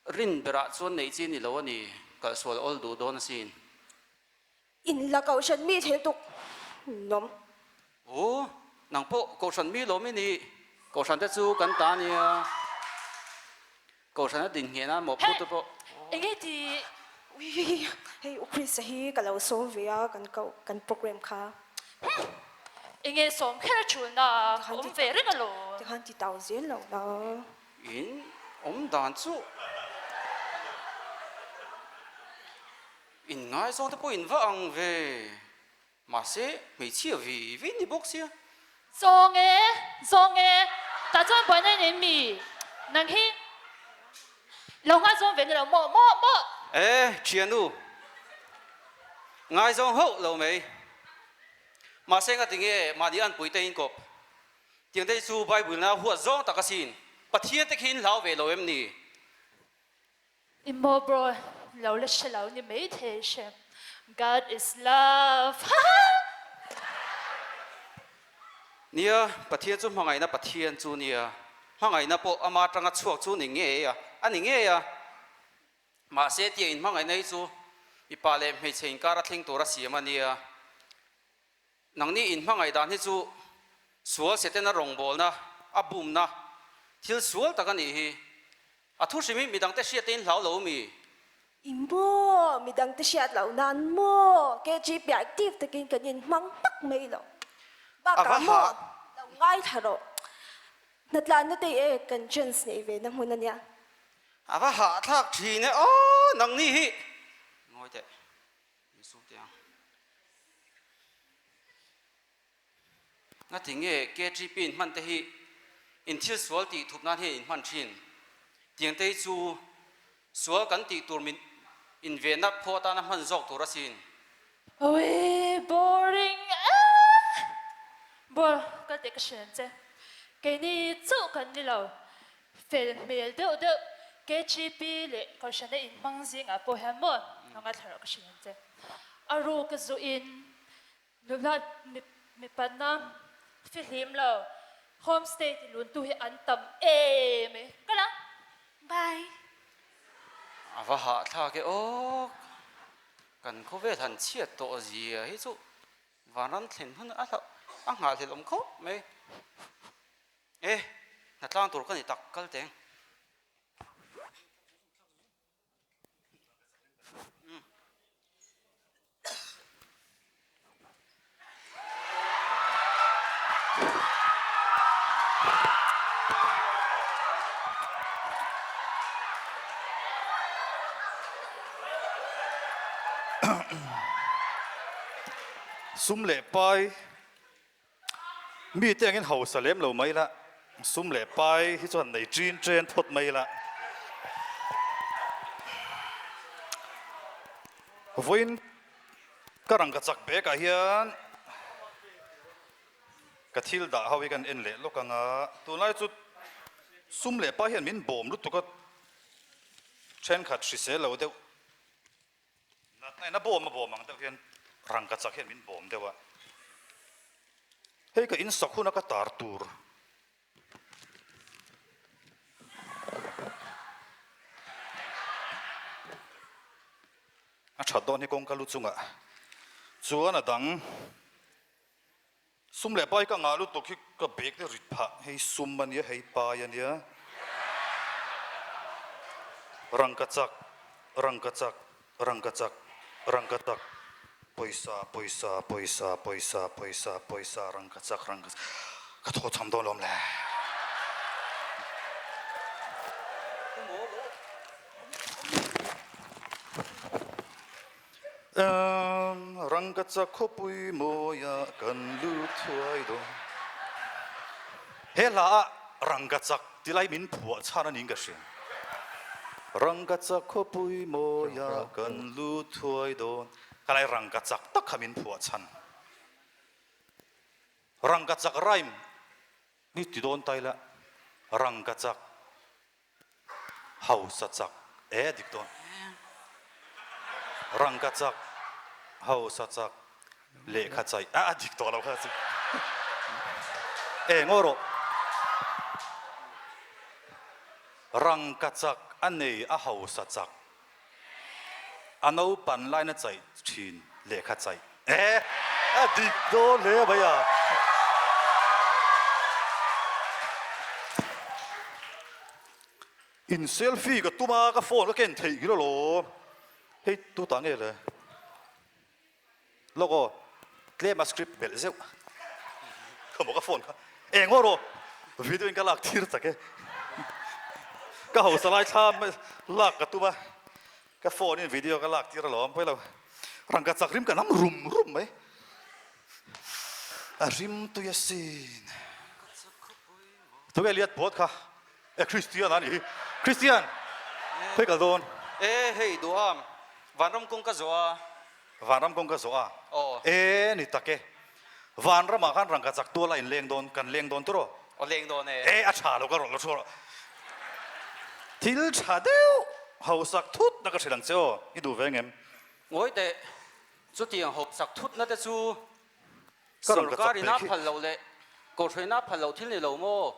Rin berah chuan neih chi ni lo a ni, kalhsual awl duh dawn asin. In la kohhran mi thei tuk nawm. Aw, nang pawh kohhran mi lawm i nih, kohhran te chu kan ta nia. Kohhran a din ngheh nan mawhphur te pawh. Hey, enge ti? Ui, hei U Krista hi ka lo sawm ve a, kan koh, kan program kha. Humm, enge sawm kher a ṭulna ka awm ve reng alawm. Tikhan ti tau zel lo la. In awm dan chu in ngaizawng te pawh in va ang ve, mahse hmeichhia vi vi ni bawk sia. Zawng e, zawng e, tah chuan buaina in en mi? Nang hi lo ngaizawng ve ni lo maw maw maw? E, thianu, ngaizawng hauh lo mai. Mahse ngatinge mahni anpui te in kawp? Tiang te hi chu Bible na huat zawng tak asin. Pathian te khi in hlau ve lo em ni? I maw bro, lo la hre lo ni mai thei hre. God is love haha. Nia, Pathian chu hmangaihna Pathian chu nia. Hmangaihna pawh ama atanga chhuak chu ni ngei a, a ni ngei a. Mahse tiang in hmangaihna hi chu mipa leh hmeichhe inkar a thleng tur a siam a nia. Nangni inhmangaih dan hi chu sual Setana rawngbawlna, a bumna, thil sual tak a nih hi. A thu hrim hi midangte hriat te in hlau lo mi? I maw? Midangte hriat loh nan maw? KGP active takin kan inhmang hmak mai lo. Bakah maw? Lo ngaithla rawh. Hnatlanna te e kan chance neih ve na hmun a nia. A va hahthlak thin e aw nangni hi. Ngawi teh. Ngati nge KTP in hman te hi in thil sual tih thup nan hian in hman thin? Tiang te hi chu sual kan tih tur min in venna phaw atana hman zawk tur asin. Awii! Boring ee! Bawr kal teh ka hre ang che. Keini chauh kan ni lo. Fel hmel deuh deuh KGP leh Kohhrana inhmang zingah pawh hian maw ka ngaithla rawh ka hre ang che. A ruk a zuin nula mipatna fihlim lo homestay ti luntu hi an tam em e. Kal ang. Bye. A va hahthlak e aw. Kan khawvel han chhiat tawh zia hi chu vanram thlen hun a hlauh a nghahhlelh awm khawp mai. E, hnatlang tur ka ni tak kal teng. Sum leh pai mite angin hausa lem lo mai la, sum leh pai hi chuan nei ṭin ṭen phawt mai la. Vawiin ka rangka chak bekah hian Ka thil dah ho hi kan en leh lawk ang a, tunlai chu sum leh pa hian min bawm lutuk a, thenkhat hrisel lo deuh natna in a bawm a bawm ang deuh hian rangka chak hian min bawm deuh a, hei ka insak huna ka tar tur. A that dawn hi kawngka lu chungah chuan a dang. Sum leh pai ka ngah lutuk hi ka bag te rit phah, hei sum a nia, hei pai a nia. Rangka chak, rangka chak, rangka chak, rangka tak, pawisa, pawisa, pawisa, pawisa, pawisa, pawisa, rangka chak, rangka chak, ka thaw cham dawn lawm le. Rangkachak khawpui mawia kan lut thuai dawn. He hla ah Rangkachak ti lai min phuah chhan a niin ka hria. Rangkachak khawpui mawia kan lut thuai dawn. Ka lai Rangkachak tak kha min phuah chhan. Rangkachak rhyme ni ti dawn ta ila Rangkachak Hausa chak e dik dawn. Rangka chak, hausa chak, lehkha chaih a dik tawh lo kha chu. E ngaw rawh. Rangka chak a nei a hausa chak. A naupan laina chaih thin lehkha chaih e a dik dawn hle mai a. In selfie ka tum a ka phone ka ken theih nghilh alawm. Hei tu ta nge le? Lawk aw, tlem a script belh zeuh. Ka maw ka phone kha eng aw rawh video in ka lak tir tak e. Ka hausa lai thla lak ka tum a, ka phone in video ka lak tir alawm pawilo. Rangka chak rim ka nam rum rum mai. A rim tui asin. Tunge liat bawt kha E Christian a nih hi. Christian, khawi kal dawn? E hei Duham, Vanram kawng ka zawh a. Vanram kawng ka zawh a? Aw. E ni tak e. Vanramah khan rangka chak tual a inleng dawn, kan leng dawn tur aw. Aw leng dawn e. E a tha lo ka rawh lo thu rawh. Thil tha deuh hausak thut na ka hrilh ang che aw, i duh ve ngem? Ngawi teh, chutiang hausak thut na te chu Ka rangka chak sorkar in a ve khi. phal loh leh kohhran in a phal loh thil ni lo maw?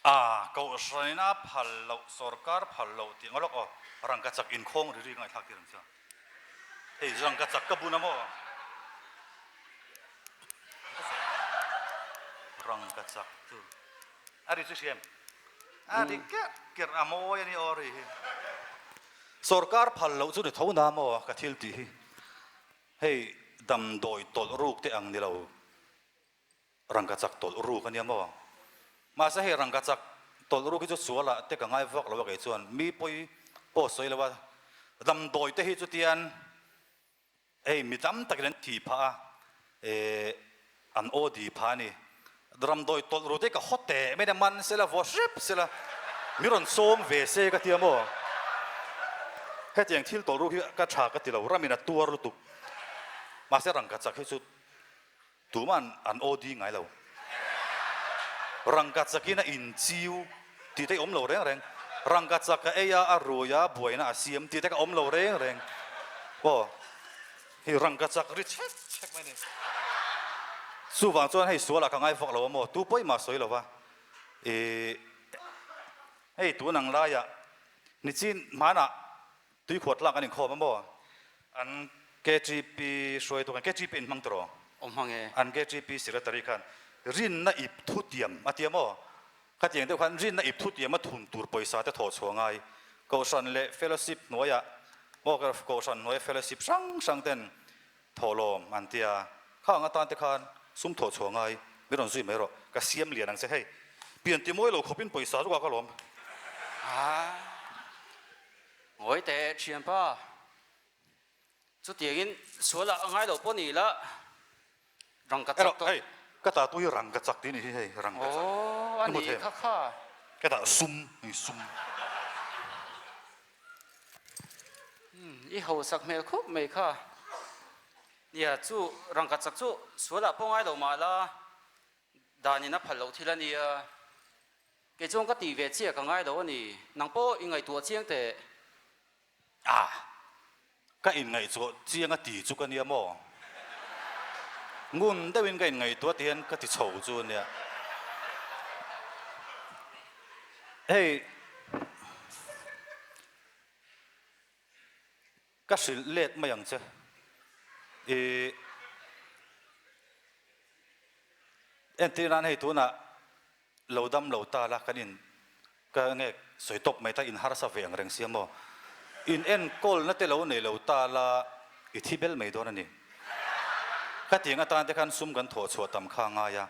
A, kohhranin a phal loh, sorkar phal loh tih ang lawk aw, rangkachak inkhawng ri ri ka ngaihthlak tir ang che. Hei rangkachak ka bun a maw? Rangkachak chu a ri chu hriam, a ri kerh kerh a mawi a ni aw ri hi. Sorkar phal loh chu ni tho na maw ka thil tih hi. Hei damdawi tawlh ruk te ang ni lo. Rangkachak tawlh ruk a nia maw? Mahse hei rangkachak tawlh ruk hi chu sualah te ka ngai vak lo a kei chuan mi pawi pawh sawi lo a, damdawi te hi chutian hei mi tam takin an thih phah a, eh an aw di phah a ni. Damdawi tawlh ruk te hi ka haw teh mai a man sela vaw hrep sela mi rawn sawm ve se ka tia maw? Hetiang thil tawlh ruk hi ka tha ka ti lo, ramin a tuar lutuk. Mahse rangkachak hi chu tuman an OD ngai lo. Rangkachakin a inchiu tih te awm lo reng reng. Rangkachak a ei a, a rui a, buaina a siam tih te ka awm lo reng reng. Aw, hei rangkachak ri chhek chhek mai a ni. Chuvang chuan hei sualah ka ngai vak lo a maw, tu pawh i mah sawi lo va. Ih, hei tun ang laiah nichin hmanah Tuikhuat lak an inkhawm a maw? An KTP hruaitu khan, KTP in hmang tawh? Aw hmang e. An KTP secretary khan rinna ip thu tiam a tia maw? Khatiang deuh khan rinna ip thu tiam a thun tur pawisa te thawh chhuah ngai. Kohhran leh fellowship hnuaiah maw kohhran hnuaia fellowship hrang hrang ten thawhlawm an tia. Khang atan te khan sum thawh chhuah ngai min rawn zui mai rawh. Ka siam lian ang che hei. Pian ti mawi lo khawpin pawisa chu ka ka lawm. Aa. Ngawi teh thianpa, chutiangin sualah a ngai lo pawh ni ila rangka chak tawh. Hei, ka ta tu hi rangka chak tih a nih hi hei, rangka chak. Aw, a ni kha kha. Ka ta sum, hei sum. I hausak hmel khup mai kha. Nia, chu rangka chak chu sualah pawh ngai lo mah la, danin a phal loh thil a nia. Kei chuan ka tih ve chiah ka ngai lo a ni. Nang pawh i ngaihtuah chiang teh. A, ka inngaihtuah chiang a ti chu ka nia maw? Ngun deuhin ka inngaihtuah ti hian ka ti chho chu a nia. Hei, ka hrilh let mai ang che. I entir nan hei tunah Lo dam lo ta la kan in ka nge sawi tawp mai ta in harsa ve ang reng sia maw? In enkawlna te lo nei lo ta la i thi bel mai dawn a ni. Ka tiang atan te khan sum kan thawh chhuah tam kha a ngai a,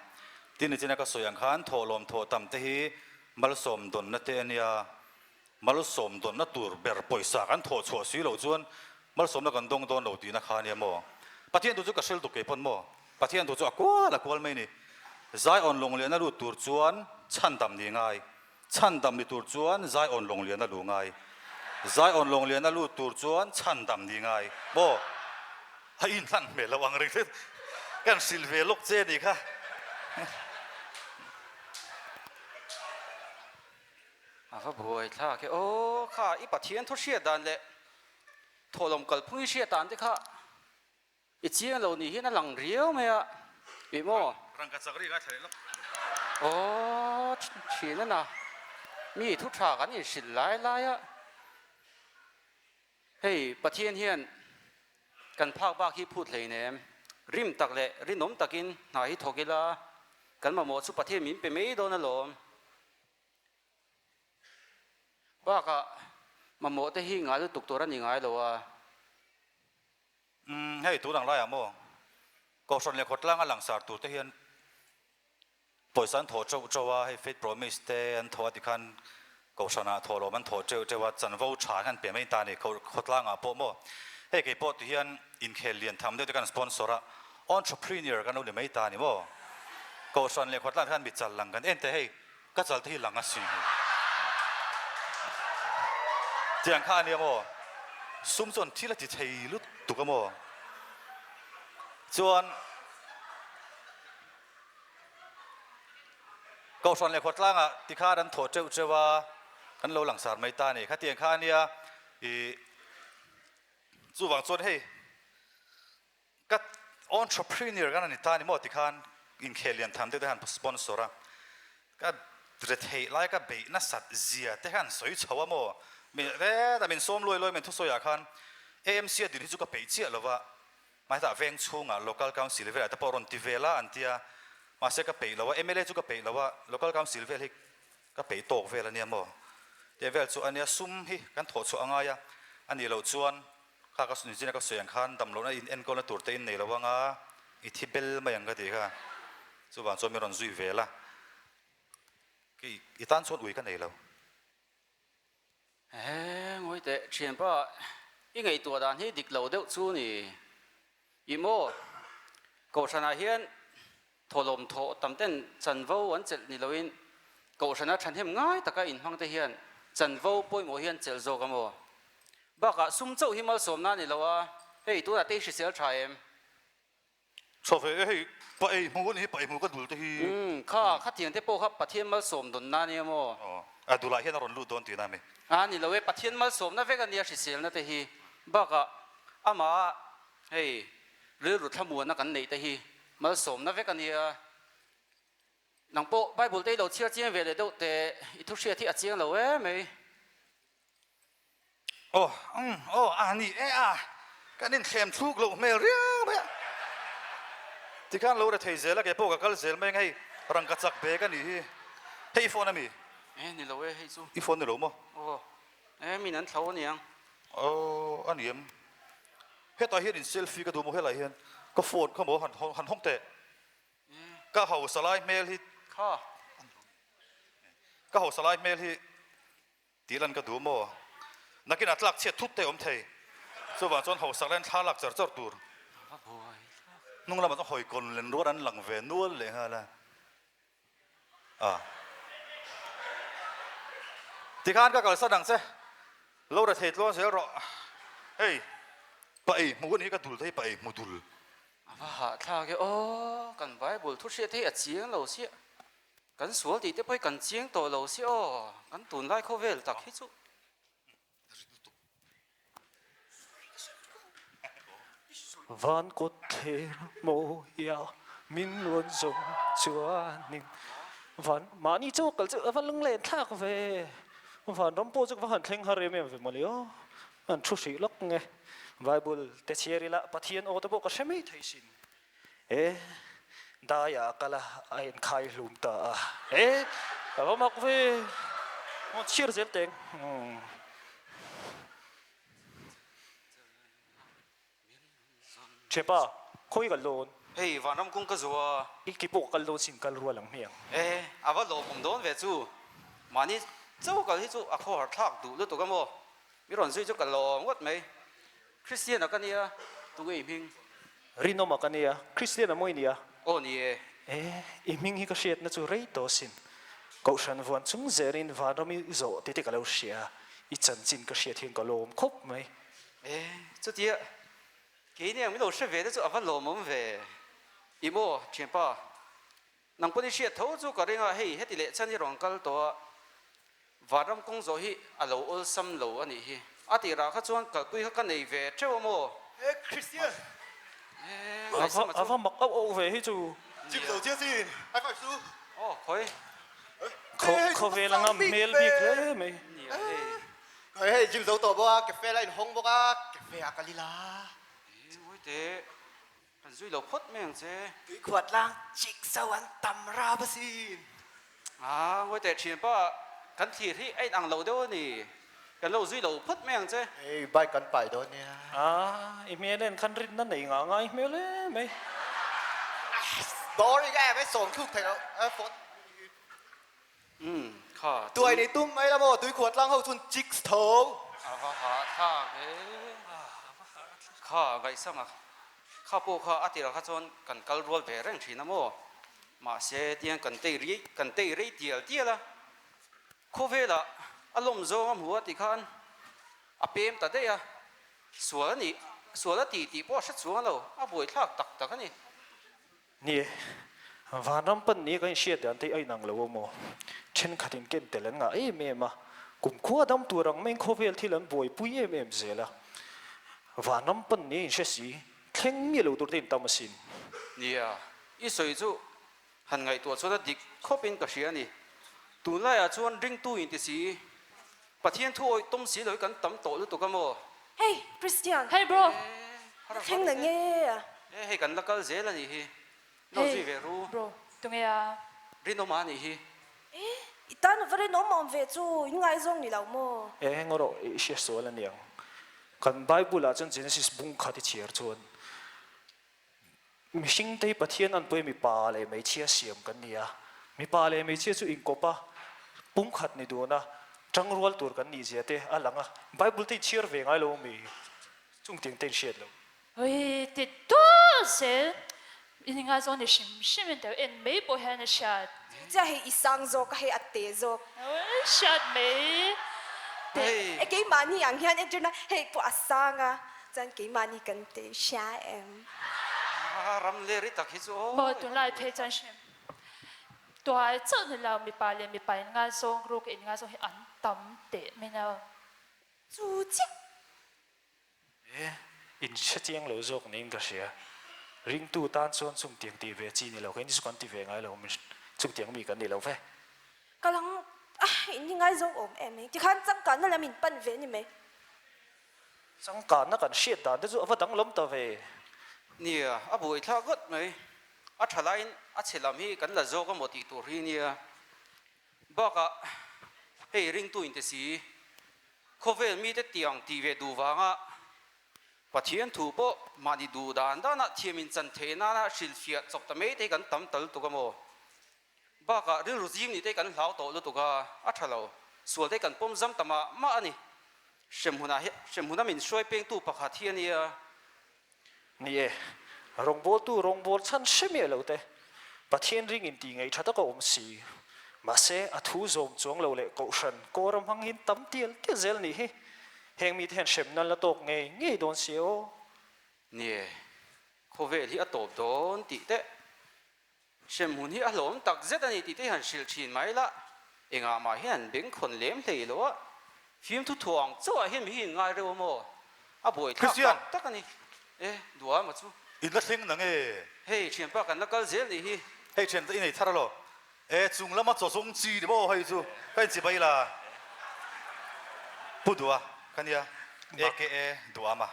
tin nichina ka sawi ang khan thawhlawm thawh tam te hi malsawm dawnna te a nia, malsawm dawnna tur ber pawisa kan thawh chhuah si loh chuan malsawmna kan dawng dawn lo tihna kha a nia maw? Pathian thu chu ka hrilh tuk kei pawn maw? Pathian thu chu a kual a kual mai a ni. Zaiawn lawngliana lut tur chuan chhandam ni ngai. Chhandam ni tur chuan zaiawn lawngliana lu ngai. Zaiawn lawngliana lut tur chuan chhandam ni ngai. Maw? A inhlan hmel lo ang reng tlat. Kan hrilh ve lawk che a nih kha. A va buai thlak e. Aw kha i Pathian thu hriat dan leh thawhlawm kalphung i hriat dan te kha I chiang lo nih hian a lang riau mai a, ih maw? Rangka chak ri ngai thla leh lawk. Aw, thin a na. Mi thu tha kan inhrilh lai lai a, hei Pathian hian kan phak bak hi phut hlei nem, rim tak leh rinawm takin hna hi thawk ila, kan mamawh chu Pathian min pe mai dawn alawm. Bakah mamawh te hi ngai lutuk tur a ni ngai lo a. Umm hei tun ang laiah maw Kohhran leh khawtlanga langsar tur te hian pawisa an thawh teuh teuh a, hei Faith Promise te an thawh a tikhan Kohhranah thawhlawm an thawh teuh teuh a, chanvo tha hian pe mai ta a ni khawtlangah pawh maw. Hei kei pawh ti hian inkhel lian tham deuh te kan sponsor a, entrepreneur kan lo ni mai ta a ni maw. Kohhran leh khawtlang te khan mi chal lang kan en teh hei Ka chal te hi lang a sin hei. Tiang kha a nia maw? Sum chuan thil a ti thei lutuk a maw? Chuan Kohhran leh khawtlangah tikhan an thawh teuh teuh a, kan lo langsar mai ta a ni. Khatiang kha a nia i chuvang chuan hei Ka entrepreneur kan a ni ta ni maw tikhan inkhel lian tham deuh te khan sponsor a, ka retheih lai ka beih nasat zia te khan sawi chho a maw, mi hetah min sawm luai luai min thusawi ah khan AMC a din hi chu ka peih chiah lo va, mahse veng chhungah local council velah te pawh rawn ti vel a an tia, mahse ka peih lo a, mla chu ka peih lo a, local council vel hi ka peih tawk vel a nia maw, tih vel chu a nia sum hi kan thawh chhuah a ngai a, a nih loh chuan Kha ka nizina ka sawi ang khan damlohna in enkawlna tur te in nei lo anga i thi bel mai ang ka ti kha. Chuvang chuan min rawn zui vel a, kei i tan chuan ui ka nei lo. He ngawi teh thianpa i ngaihtuah dan hi dik lo deuh chu ni. Ih maw Kohhranah hian thawhlawm thawh tam ten chanvo an chelh ni loin Kohhrana thahnem ngai taka inhmang te hian chanvo pawimawh hi an chelh zawk a maw? Bakah sum chauh hi malsawmna a ni lo a, hei tunah te i hrisel tha em? Tha ve e hei, pa ei hmu a ni hi, pa ei hmu ka dul te hi. Umm, kha, khatiang te pawh kha Pathian malsawm dawn na nia maw? Aw, a dulah hian a rawn lut dawn tihna a mi? A ni lo e, Pathian malsawmna vek a nia hriselna te hi. Bakah amah hei rilru thlamuanna kan neih te hi malsawmna vek a nia. Nang pawh Bible te i lo chhiar chiang ve leh deuh teh, i thu hriat hi a chiang lo em mai. Aw, umm, aw, a ni e a, kan inthlem thluk loh hmel riau mai a. Tikhan lo re thei zel a, kei pawh ka kal zel mai ang hei, rangka chak bag a nih hi. Hei i phone a mi? E, ni lo e, hei chu. I phone ni lo maw? Aw, e, min an thlo a niang. Aw, a ni em? Hetah hian in selfie ka duh maw helaiah hian ka phone kha maw han han hawng teh. Ka hausa lai hmel hi Kha. Ka hausa lai hmel hi tih lan ka duh maw? Nakin a tlak chhiat thut te awm thei. Chuvang chuan hausak laiin thla lak char char tur. Hnung lamah chuan hawi kawn len rual an lang ve nual leh nghal a. A. Tikhan ka kalsan ang che. Lo ra thei tluang zel rawh. Hei, pa ei hmu anih hi ka dul te hi pa ei hmu dul. A va hahthlak e aw, kan Bible thu hriat hi a chiang lo sia, kan sual tih te pawh hi kan chiang tawh lo sia aw, kan tunlai khawvel tak hi chu. Van kawt thler mawia min rawn zawng chuanin van mahni chu kal chu a va lunglen thlak ve, van ram pawh chu ka va han thleng har em em ve mawle aw, an thu hrih lawk nge Bible te chhiar ila Pathian aw te pawh ka hre mai thei sin e daiah a kal a a inkhai hlum ta a e a va mak ve aw chhiar zel teng. Chepa, khawi kal dawn? Hei, vanram kawng ka zo a. I ki pawh ka kal dawn sin kal rual ang hmiang. E, a va lawmawm dawn ve chu. Mahni cho kal hi chu a khawhar thlak duh lutuk a maw? Mi rawn zui chu ka lawm ngawt mai. Christian-a ka nia, tunge i hming? Rinawma ka nia, Christian-a maw i nia? Aw ni e. E, i hming hi ka hriatna chu rei tawh sin. Kohhran vuan chung zelin vanram i zawh tih te ka lo hria a, i chanchin ka hriat hian ka lawm khawp mai. E, chutia keini ang min lo hre ve te chu a va lawmawm ve. I maw, thianpa, nang pawn i hriat tho chu ka ring a, hei heti leh chan hi rawn kal tawh a, vanram kawng zawh hi a lo awlsam lo a nih hi. A tirah kha chuan kalpui kha ka nei ve teuh a maw? E, Christian! E, ngaihsam a chu. A va mak auh auh ve hi chu. Chim zo chiah sin, high five su. Aw, khawi. Khawvel anga hmel bik hle mai. Nia, hei. Hei hei gym zo tawh bawk a, cafe la inhawng bawk a, cafe ah ka lil a. Ee Mawite, kan zui lo phawt mai ang che. Tui khuat lang chik zo an tam rap asin. Aa Mawite thianpa, kan thlir hi a inang lo deuh a ni, kan lo zui lo phawt mai ang che. Hei bike kan pai dawn nia. Aa i hmel en khan rinna nei ngah ngai hmel em mai. Boring em ai sawm thluk theih loh a phone. Umm kha Tuai nei tum mai la maw tui khuat tlang ho chun chicks tho. A va hah thlak e. Kha ngaihsang a kha pawh kha a tirah kha chuan kan kal rual ve reng thin a maw. Mahse tiang kan tei rei kan tei rei tial tial a. Khawvelah a lawm zawng a hmu a tih khan a pem ta daih a. Sual a nih sual a tih tih pawh a hre chuang lo a buaithlak tak tak a ni. Ni e, vanram pan ni kan inhriat dan te hi a inang lo awm aw. Thenkhatin ken tel an ngah em em a, kumkhua dam tur ang maiin khawvel thil an buaipui em em zel a. Vanram pan ni a inhre si, thleng miah lo tur te intam asin. Nia, i sawi chu han ngaihtuah chuan a dik khawpin ka hria a ni. Tunlaiah chuan ringtu inti si, Pathian thu awih tum si lo hi kan tam tawh lutuk a maw? Hey Christian! Hey bro! Ka thleng na nge a? E hei kan la kal zel a nih hi. No zui ve ru. Hey bro, tunge a? Rinawma a nih hi. E, i tan va rinawm awm ve chu in ngaizawng ni lo maw? E heng erawh i hria sual a niang. Kan Bible ah chuan Genesis bung khat i chhiar chuan Mihring te hi Pathian an pawih mipa leh hmeichhia siam kan ni a, mipa leh hmeichhia chu inkawp a, pumkhat ni dun a, tangrual tur kan nih zia te a lang a, Bible te inchhiar ve ngai lo ami? Chung tiang te inhriat lo. Ui ti tual zel in ngaizawng ni hrim hrim in teu en mai pawh hian a hriat. Chiah hei i sang zawk a hei a te zawk. Ui hriat mai te. E keimahni ang hian entirna hei pawh a sang a, chuan keimahni kan te hria em? A ram le ri tak hi chu aw. Maw tunlai phei chuan hrim tuai chauh ni lo mipa leh mipa in ngaizawng ruk in ngaizawng hi an tam teh mai no. Chu chiah. E, in hre chiang lo zawk niin ka hria. Ringtu tan chuan chungtiang tih ve chi ni lo, keini chu kan ti ve ngai lo, chungtiang mi kan ni lo ve. Ka lang a, in ni ngaizawng awm em mai, tikhan changkanna lam in pan ve ni mai. Changkanna kan hriat dan te chu a va danglam ta ve. Nia, a buaithlak ngawt mai. A tha laiin a chhe lam hi kan la zawk amaw tih tur hi nia. Bakah hei ringtu in te si, khawvel mite tiang tih ve duh vanga Pathian thu pawh mahni duh dan danah thiam in chan theih nana hrilhfiah chawp ta mai te hi kan tam tal tuk amaw? Bakah rilru zim nih te kan hlau tawh lutuk a, a tha lo. Sual te kan pawm zam ta mah mah a ni. Hremhmunah hi hremhmuna min hruai pengtu pakhat hi a nia. Ni e, rawngbawltu rawngbâwl chhan hre miah lo te, Pathian ring in tih ngaih tha tak a awm si. Mahse, a thu zawm chuang lo leh kohhran kawra hmang hin tam tial tial zel nih hi. Heng mite hian hremna an la tawk ngei ngei dawn si aw. Ni e, khawvel hi a tawp dawn tih teh. Hremhmun hi a hlawm tak zet a ni tih te hi han hrilh thin mai la, engah mah hian an bengkhawn lem hlei lo a, fimthu thuang chauhah hian mi hi in ngai reuh a maw? A buaithlak tak tak a ni. E, duh a maw chu? In la thleng nang e. Hei, thianpa kan la kal zel nih hi. Hei thian i nei thar alo. E, chung lama chaw zawng chi ni maw hei chu ka inchi bai la. Pu duh a ka nia, aka duh ama.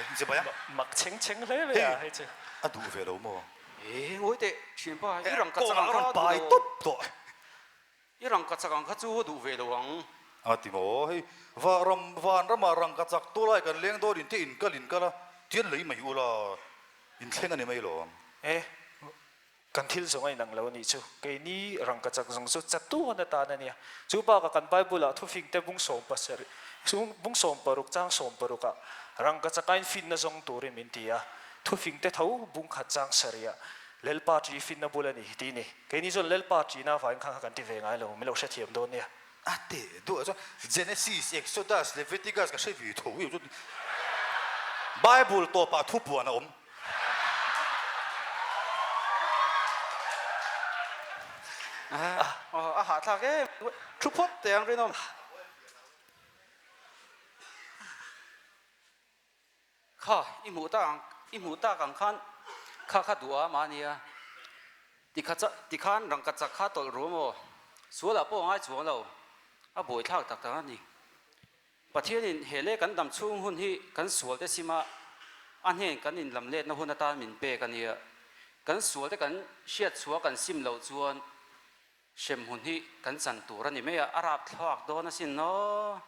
Inchi bai a. Mak cheng cheng hle mai a hei chu. A duh ve lo maw? E ngawi teh thianpa i rang ka chak ang kha duh lo tawh. I rang ka chak ang kha chu duh ve lo ang. A ti maw hei va ram van ramah rang ka chak tu lai kan leng dawn in te in kal in kal a tian lei mai ula in thleng a ni mai lo ang. E kan thil zawng a inang lo a nih chu keini rang ka chak zawng chu chatu an atan a nia chu bakah kan Bible ah thufing te bung 17 bung 16 chang 16 ah rang ka chak a in finna zawng turin min ti a. Thufing te tho bung khat chang sarih ah Lalpa ṭi finna bul a ni tih ni. Keini chuan Lalpa ṭihna avangin kha kha kan ti ve ngai lo, min lo hrethiam dawn nia. A teh duah chuan Genesis, Exodus, Leviticus ka hre ve tho io chuan Bible tawpah thupuan a awm. A hahthlak em thu phawt teh ang rinawm. Kha, i hmuh tak ang, i hmuh tak ang khan kha kha duh a mahnia tikha cha tikhan rangka chak kha tawlh ru maw? Sualah pawh a ngai chuang lo, a buaithlak tak tak a ni. Pathianin he leh kan dam chhung hun hi kan sualte sima a hnen kan inlam letna hun atan min pek a nia. Kan sualte kan hriat chhuah kan sim loh chuan Hremhmun hi kan chan tur a ni mai a, a rapthlak dawn asin aw,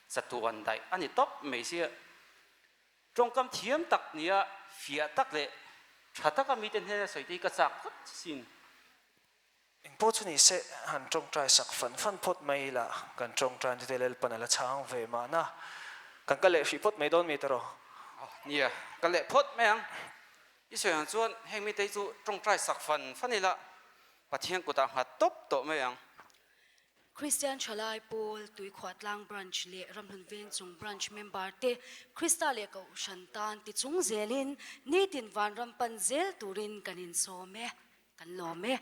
chatuan daih a ni tawp mai sia. Tawngkam thiam tak nia fiah tak leh tha taka mite hnena sawi te hi ka chak phawt sin. Engpawh chu ni se, han tawngtai sak fan fan phawt mai ila, kan tawngtai te Lalpan a la chhang ve mahna, kan kal leh hrih phawt mai dawn mi tawh. Nia, kal leh phawt mai ang. I sawi ang chuan heng mite hi chu tawngtai sak fan fan ila, Pathian kutah nghat tawp tawh mai ang. Kristian Thalai Pawl, Tuikhuahtlang Branch leh Ramhlun Vengchung Branch member te Krista leh Kohhran tan ti chung zelin nitin vanram pan zel turin kan insawm e, kan lawm e.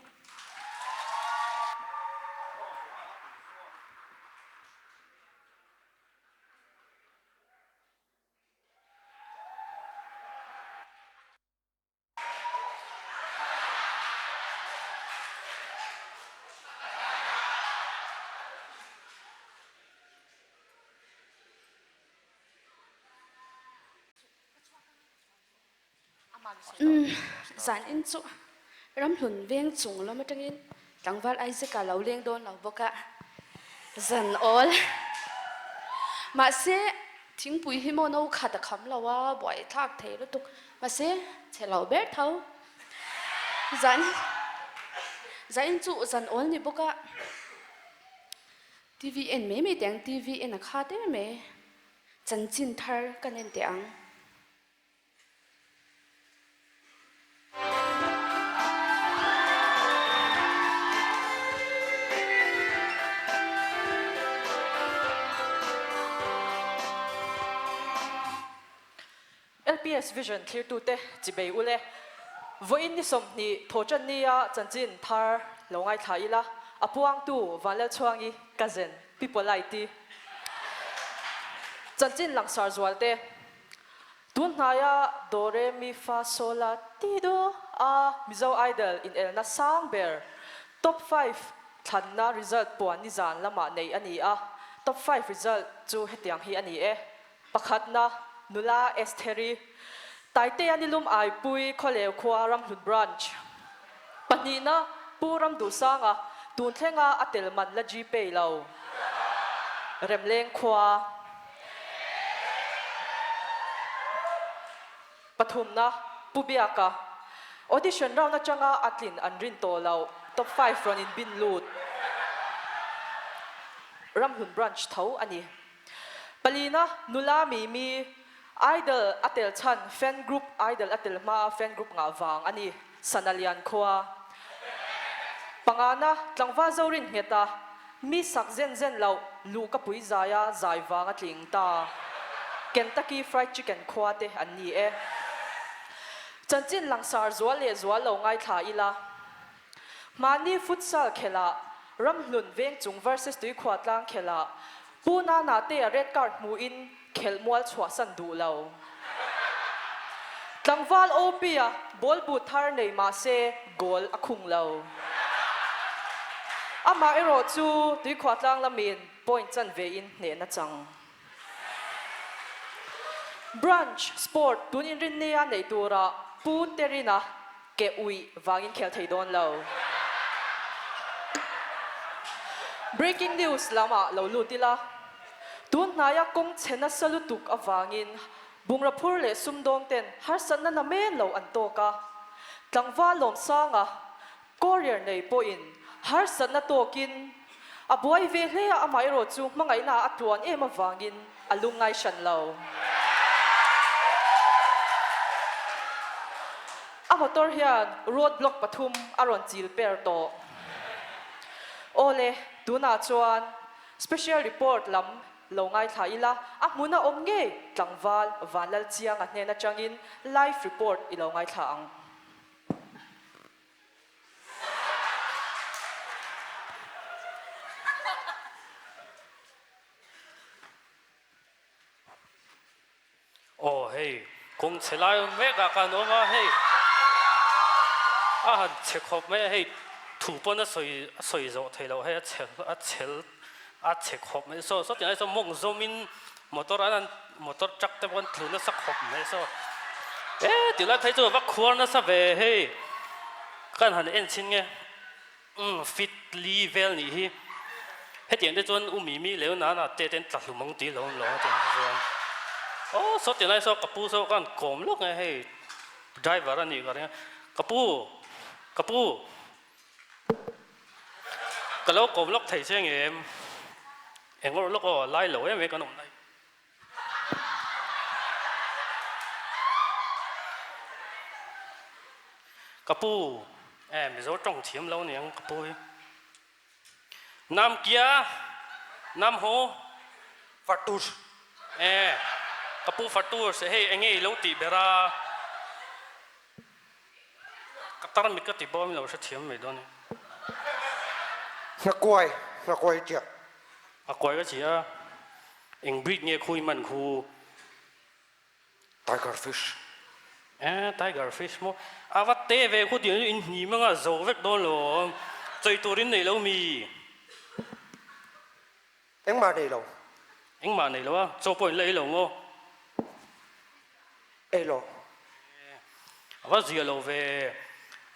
Umm, zan in chu Ramhlun veng chung lam atangin tlangval Isaac-a lo leng dawn lo bawk a, zan awl. Mahse, thingpui hi maw no khat a kham lo a, buaithlak thei lutuk. Mahse, chhe lo ber tho. Zan zan chu zan awl ni bawk a, TV en mai mai teh ang, TV en a khat em em mai, chanchin thar ka nen teh ang. LPS Vision thlirtute chibei ule. Vawiin ni 20 Thawhṭannia chanchin thar lo ngaithla ila, a puangtu Vanlalchhuangi cousin Pi Polite-i chanchin langsar zualte tun hnaia Do Re Mi Fa Sol La Ti Do a Mizo Idol inelna sang ber Top five thlanna result puan nizan lamah neih a ni a, Top five result chu hetiang hi a ni e. Pakhatna, Nula Estheri, Taitea Nilum Aipui Khawleu khua Ramhlun Branch. Pahnihna, Pu Ramduhsanga, tun thlenga a tel man la Gpay lo, Remleng khua. Pathumna, Pu Biaka, audition round atanga a tlin an rin tawh lo, top five rawn inbin lut, Ramhlun Branch tho a ni. Palina, Nula Mimi, Idol a tel chhan fan group Idol a tel hmaa fan group ngah vang a ni, Sana Lian khua. Pangana, Tlangval Zorin ngheta mi sak zen zen loh luh ka pui zaia zai vang a tling ta. Kentucky Fried Chicken khua te an ni e. Chanchin langsar zual leh zual lo ngaithla ila. Mahni futsal khelhah Ramhlun Vengchung versus Tuikhuahtlang khelhah Pu Nana te a red card hmuhin khelh mual chhuahsan duh lo. Tlangval OP-a ball boot thar nei mah se goal a khung lo. Amah erawh chu Tuikhuahtlang lamin point chanve in hnehna chang. Branch Sport tun inrinnia neih turah Pu Terina ke uih vangin khel thei dawn lo. Breaking news lamah lo lut ila, tun hnaia kawng chhe nasa lutuk avangin bungraw phur leh sumdawng ten harsatna na men lo an tawk a, tlangval Lawmsanga Courier nei pawhin harsatna tawkin a buai ve hle a, amaherawh chu hmangaihna a tluan em avangin a lungngai hran lo. A motor hian road block pathum a rawn chil per tawh. Awle, tunah chuan special report lam lo ngaithla ila, a hmun a awm ngei tlangval Vanlalchianga hnen atangin live report i lo ngaithla ang. Aw hei kawng chhe lai awm mek ah khan awm a hei a han chhe khawp mai a hei thu pawn a sawi a sawi zawh theih loh hei a chhe a chhel a chhe khawp mai saw saw tiang ai saw mawng zawm in motor an an motor truck te pawh an tlu nasa khawp mai saw e tih lai phei chu a va khuar nasa ve hei kan han en chhin nge umm fit li vel nih hi hetiang te chuan u mimi leu nana te ten tla hlum ang tih lo awm lo a tiang te chuan aw saw tih lai saw ka pu saw khan kawm lawk nge hei driver a nih ka ring a ka pu ka pu. Ka lo kawm lawk thei che ngem? Eng awrh lawk aw, lai lo em em kan awm lai. Ka pu, e Mizo tawng thiam lo niang ka pu hi. Nam kia, nam ho. Fatur. E, ka pu fatur se hei enge i lo tih ber a? Ka tarmit ka ti bawm lo hrethiam mai dawn e. Nghakuai, nghakuai chiah. Nghakuai ka chi a, eng breed nge khui man khu? Tiger fish. Eh, tiger fish maw? A va te ve khu tih in hnim anga zo vek dawn lo awm. Chawi turin nei lo mi? Engmah nei lo. Engmah nei lo a, chaw pawh in la ei lo maw? Ei lo. A va zia lo ve,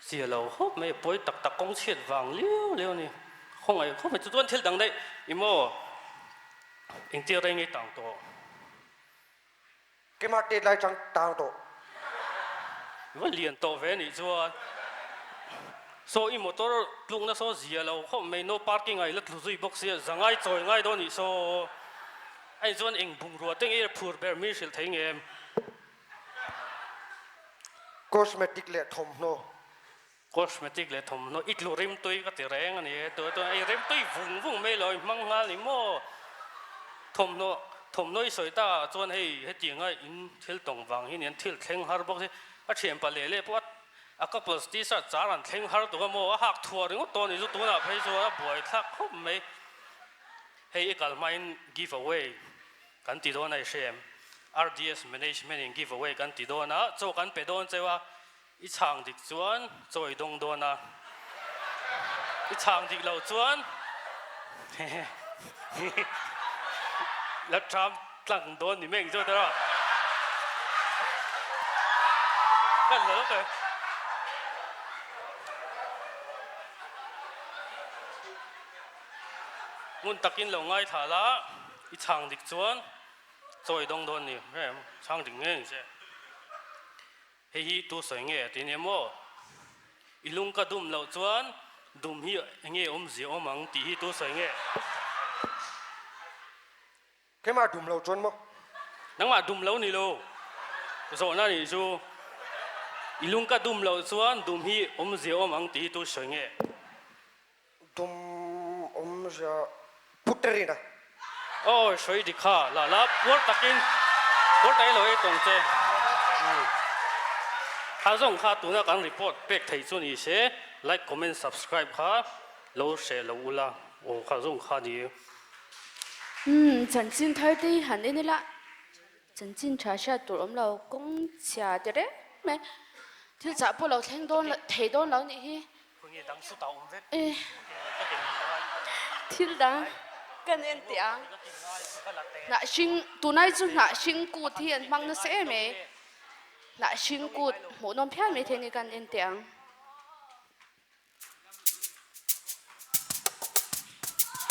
zia lo khawp mai, pawi tak tak kawng chhiat vang liau liau a ni. Khawngaih khawp mai, chu chuan thil dang daih i maw? Engtia rei ngei tang tawh? Keimah tet lai chang tang tawh. Va lian tawh ve nih chuan saw i motor tlukna saw zia lo khawp mai no parking ah i la tlu zui bawk sia za ngai chawi ngai dawn nih saw a in chuan eng bungrua te nge phur ber mi hrilh thei nge em. Cosmetic leh thawmhnaw. Cosmetic leh thawmhnaw i tlu rimtui ka ti reng a ni e, tuna chuan ei rimtui vung vung mai lo i hmang nghal ni maw? Thawmhnaw thawmhnaw i sawi ta ah chuan hei hetianga in thil tawng vang hi nian thil thleng har bawk si, a thianpa leh leh pawh a A couples t-shirt char an thleng har tuk a maw? A hak thuah ringawt tawh a nih chu tunah phei chuan a buai thlak khawp mai. Hei i kal hmain give away kan ti dawn a i hre em? RDS management in give away kan ti dawn a, chaw kan pe dawn cheu a, i chhang dik chuan chaw i dawng dawn a, i chhang dik loh chuan la tram tlang dawn ni meng zawt a, kan la lawk e. Ngun takin lo ngaithla la, i chhang dik chuan chaw i dawng dawn ni em? Chhang dik ngei ang che. Hei hi tu sawi nge ti nia maw? I lung ka dum loh chuan dum hi enge awmzia awm ang tih hi tu sawi nge? Keimah dum lo chuan maw? Nangmah dum lo ni lo. Zawhna nih chu i lung ka dum loh chuan dum hi awmzia awm ang tih hi tu sawi nge? Dum awmzia Puterina. Aw sawi dik kha la la puar takin puar takin lo ei tawng che. Kha zawng kha tuna kan report pek thei chu ni se like comment subscribe kha lo hreh lo ula aw kha zawng kha ni. Umm chanchin thar te hi han en ila chanchin tha hriat tur awm lo kawng chhia te reng mai thil chah pawh lo thleng dawn thei dawn lo nih hi. Thil dang kan en teh ang. Hnah hring tunai chu hnah hring kut hi an hmang nasa em mai. Hnah hring kut hmuhnawm phian maithei ni kan en teh ang.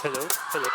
Hello hello.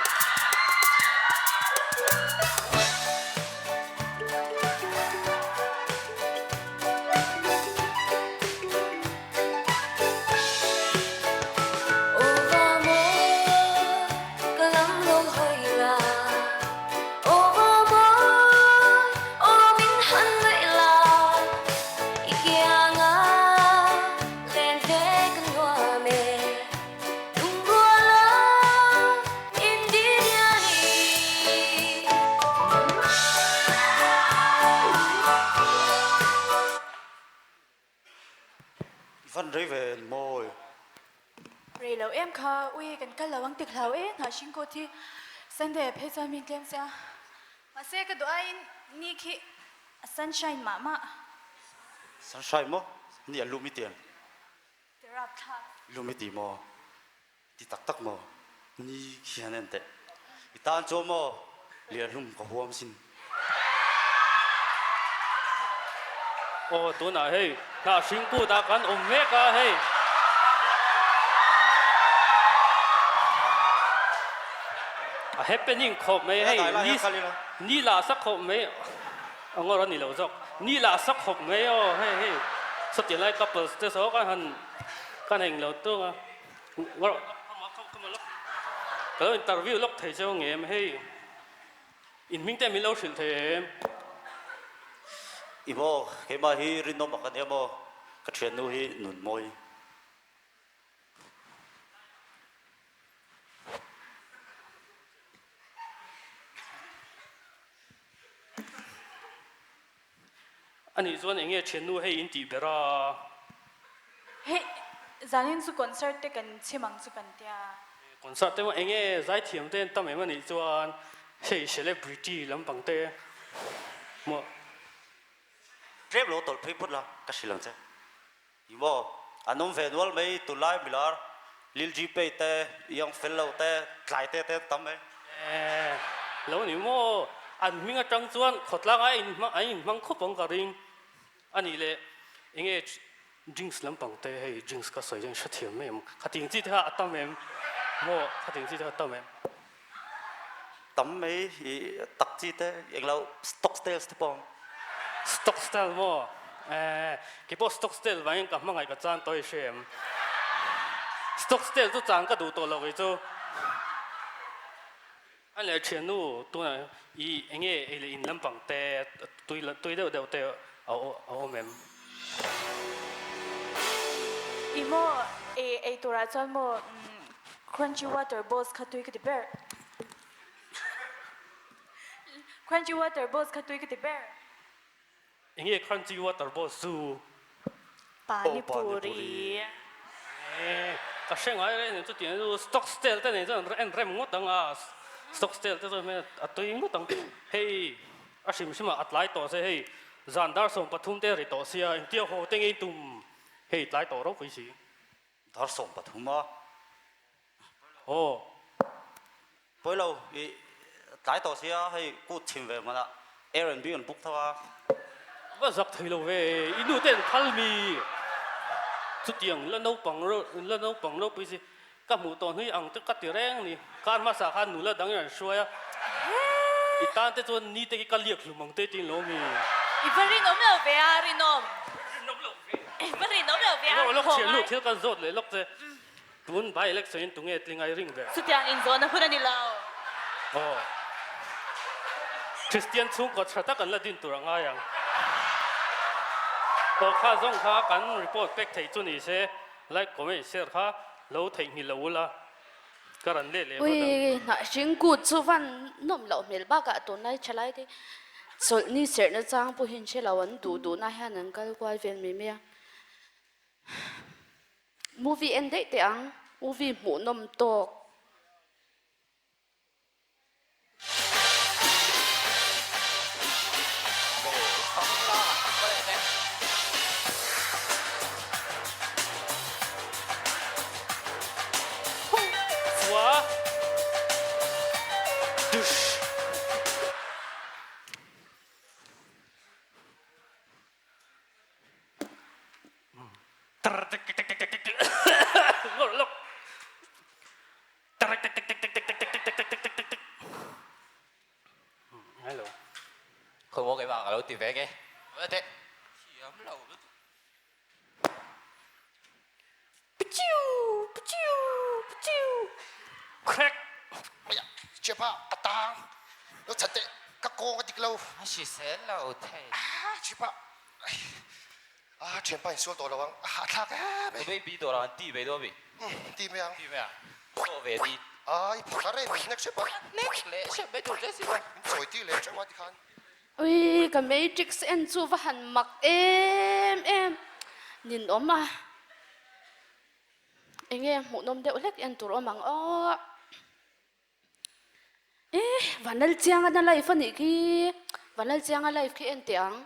I van rei ve mawi. Rei lo em kha, ui kan kal lo ang ti hlau e, hnah hring kawt hi Sunday ah phei chuan min tlem che a, mahse ka duh aiin ni khi a sunshine mah mah. Sunshine maw? Ni a lum i ti em? Ti rapthlak. Lum i ti maw? Ti tak tak maw? Ni khian en teh. I tan chu maw? Lianhlum ka huam sin. Aw tunah hei hnah hring kut ah kan awm mek a hei. A happening khawp mai hei ni lah sak khawp mai a ngawr a ni lo zawk ni lah sak khawp mai aw hei hei sawti lai couples te saw kan han kan eng lo tung a. Ka lo interview lawk thei cheu nge em hei in hming te min lo hrilh thei em? I maw keimah hi rinawm a ka nia maw ka thiannu hi nun mawi. Anih chuan eng nge thiannu hei in tih ber a? Hei, zanin chu concert te kan chhim ang chu kan tia. Concert te maw eng nge zaithiam te an tam em anih chuan hei celebrity lampang te maw? Tlem lo tawlh phei phawt la, ka hrilh ang che. I maw? An awm ve nual mai tunlai milar Lil Gpay te, Young Fellow te, tlai te te an tam mai. Eh, lo ni maw? An hming atang chuan khawtlang a in an inhmang khawp ang ka ring. A nih leh enge drinks lampang te hei drinks ka sawi chuan hrethiam mai em? Khating chi te kha a tam em? Maw khating chi te kha a tam em? Tam mai i tak chi te englo stock styles te pawh a awm. Stock style maw? Eh, keipawh stock style vangin ka hmangaih ka chan tawh i hre em? Stock style chu chan ka duh tawh lo kei chu. A leh thiannu tunah i enge ei leh in lampang te tui tui deuh deuh te a awm em? I maw ei ei turah chuan maw Crunchy water balls kha tui ka ti ber. Crunchy water balls kha tui ka ti ber. Enge crunchy water balls chu? Pani Puri. Ka hre ngai reng nen chutiang chu stock style te nen chuan en rem ngawt ang a, stock style te chuan hmel a tui ngawt ang. Hei a hrim hrim ah a tlai tawh se hei zan dar 13 te a ri tawh sia engtia haw te ngei tum hei tlai tawh ropui si. Dar 13 a. Aw. Pawilo i tlai tawh sia hei kut chhim ve hmanah Airbnb an book tho a. Va zak thei lo ve, i nu ten phal mi chutiang la naupang la naupang ropui si ka hmuh tawh hnui ang te ka ti reng ni. Kar hmasa khan nula dang in an hruai a, i tan te chuan ni te khi ka liak hlum ang te tiin lo mi. I va rinawm lo ve a, rinawm. Rinawm lo ve. I va rinawm lo ve a, Lawk lawk thian nu thil kan zawt leh lawk che. Tun by election in tunge tling ai ring ve? Chutiang inzawhna hun a ni lo. Aw. Kristian chhungkaw tha tak an la din tur a ngai ang. Aw kha zawng kha kan report pek theih chu ni se like comment share kha lo theihnghilh lo ula ka ran leh leh vat ang. Ui hnah hring kut chu van nawm loh hmel bakah tunlai thalai te chawlhni serhna chang pawhin hre lo an duh duhna hian an kal kual vel mai mai a. Movie en daih teh ang, movie hmuhnawm tawk. Chua dush. Hello. Không có cái bảng ở đâu tìm vé nghe. Thế. Thiam lo lutuk. Pichiu, pichiu, pichiu. Crack. Chepa ka tang. Lo chat teh ka kawng a dik lo. A hrisel lo thei. Ah chepa. Ah thianpa in sual tawh lo ang. A hahthlak em e. Baby dawrah an ti ve dawn mi? Umm ti mai ang. Ti mai ang. Chaw ve di. Ah i phakar em min hnek hrep a. Hnek leh hrep mai tur che si ba. Min chawi ti leh teuh a tikhan. Ui ka matrix en chu va han mak em em nin awm a enge hmuhnawm deuh hlek en tur awm ang aw e Vanlalchianga na live anih khi Vanlalchianga live khi en teh ang.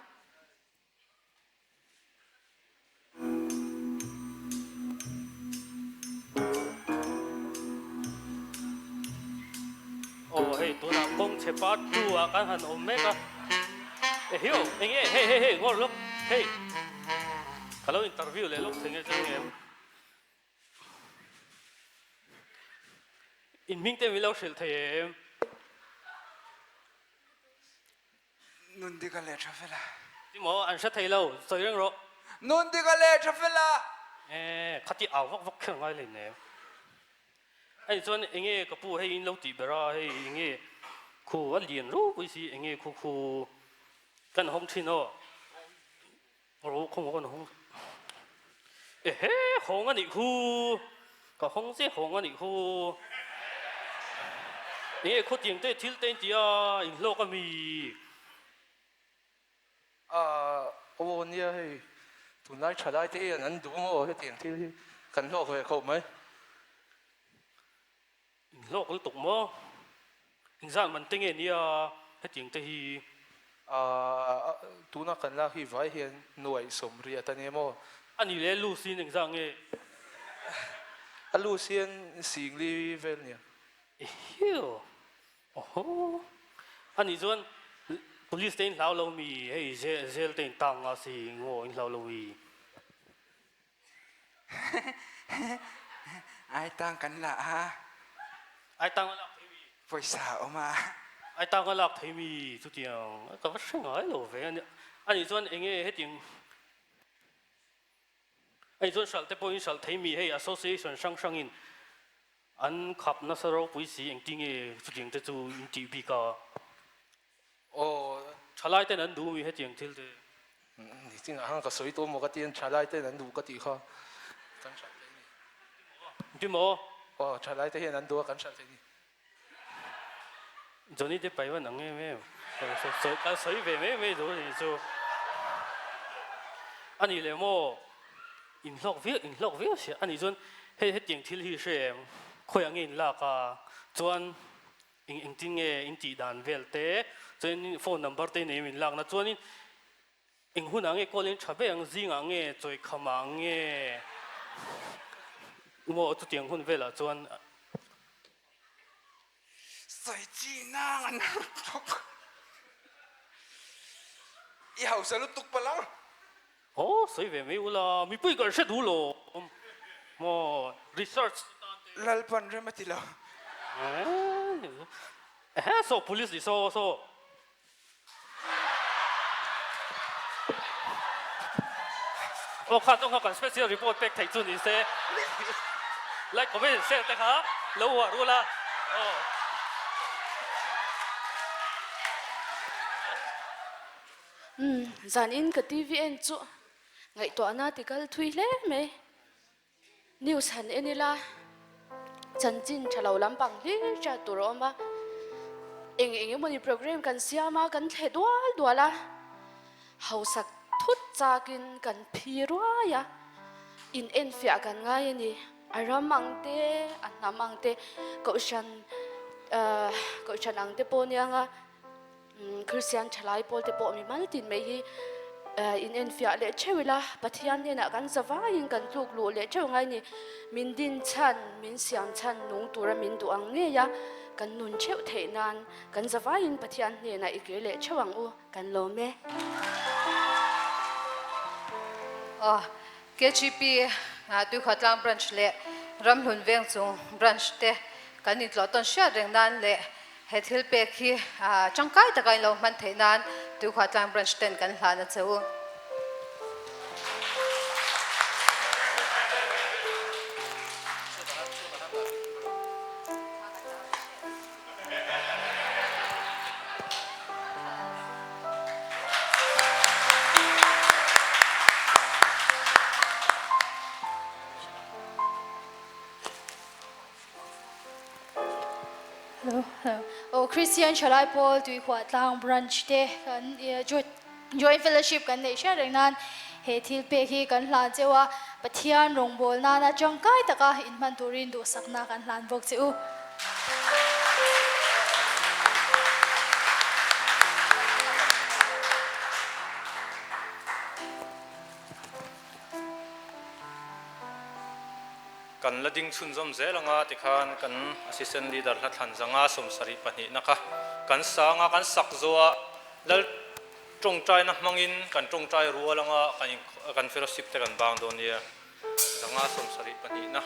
Aw hei tunah kawng chhe part 2 ah kan han awm mek a ehiu eng nge hei hei hei ngawr lawk hei ka lo interview leh lawk thei nge chu eng em in hming te min lo hrilh thei em. Nun dik a leh tha fel a. Ti maw an hre thei lo, sawi reng rawh. Nun dik a leh tha fel a. E, khati au vak vak kher ngai lei nem. Hei chuan enge ka pu hei in lo tih ber a, hei enge khu a lian ropui si enge khu khu kan hawng thin aw. Ro khaw maw kan hawng ehe hawng a nih khu ka hawng che hawng a nih khu enge khawtiang te thil te in ti a in hlawk a mi. Aaa aw nia hei tunlai thalai te hian an duh maw hetiang thil hi kan hlawk ve khawp mai. In hlawk lutuk maw? Engzat man te nge nia hetiang te hi? Aaa tuna kan lak hi vai hian nuaih sawmriat a nia maw? A ni le lu sin engzat nge? A lu sin singli vel nia. Ehiu! Awhaw! A nih chuan police te in hlau lo mi? Hei zel te in tang nga si ngaw in hlau lo mi? Ai tang kan la a. Ai tang a lak thei mi. Pawisa a awm a. Ai tang a lak thei mi chutiang ka va hre ngai lo ve a nia. A nih chuan enge hetiang a nih chuan hralh te pawhin hralh thei mi hei association hrang hrangin an khap nasa ropui si engtinge chutiang te chu in tih bik a. Aw, thalai ten an duh mi hetiang thil te. Nitin ah khan ka sawi tawh maw ka ti an thalai ten an duh ka tih kha kan hralh thei ni. Ti maw? Aw, thalai te hian an duh a kan hralh thei ni. Johnny te pai van ang em em. Ka sawi ve mai mai duh a nih chu. A nih leh maw? Inhlawk viau inhlawk viau sia anih chuan hei hetiang thil hi hre em khawiah nge inlak a chuan eng engtin nge in tih dan vel te chuan phone number te nei em inlak na chuanin eng hunah nge call in tha ber ang zingah nge chawikhamah nge maw chutiang hun velah chuan. Sawi chi nang an rawk. I hausa lutuk palh ang. Aw, sawi ve mai ula, mipui kan hre duh lo maw, research tan te. Lalpan rem a ti lo. Ehe, saw police ni saw saw. Aw kha chuan kha kan special report pek theih chu ni se like comment and share te kha lo uar ula aw. Umm zanin ka TV en chu ngaihtuahna ti kal thui hle mai. News han en ila, chanchin tha lo lampang hlir hriat tur a awm a, eng eng emawni program kan siam a, kan thle dual dual a, hausak thut chakin kan phi ruai a, in enfiah kan ngai a ni, a ram ang te, a hnam ang te, kohhran ahh kohhran ang te pawh nia nga. Kristian thalai pawl te pawh mi mal tin mai hi in enfiah leh theuh ila, Pathian hnenah kan zavaiin kan tluk luh leh theuh ngai ni. Min din chhan, min siam chhan nung tura min duh ang ngei a, kan nun theuh theih nan kan zavaiin Pathian hnenah i kir leh theuh ang u, kan lawm e. Aw, KGP Tuikhuahtlang Branch leh Ramhlun Vengchung Branch te kan intlawh tawn hriat reng nan leh He thil pek hi tangkai taka in lo hman theih nan Tuikhuahtlang Branch ten kan hlan a che u. Aw Christian Thalai Pawl Tuikhuahtlang Branch te kan Joint Fellowship kan neih hriat reng nan he thil pek hi kan hlan cheu a, Pathian rawngbâwl nana tangkai taka inhman turin duhsakna kan hlan bawk che u. Kan la ding chhunzawm zel anga tikhan kan Assistant Leader hla thlan zanga 72 na kha kan sang a, kan sak zo a, Lal tawngtaina hmangin kan tawngtai rual anga kan fellowship te kan bang dawn nia, zanga 72 na.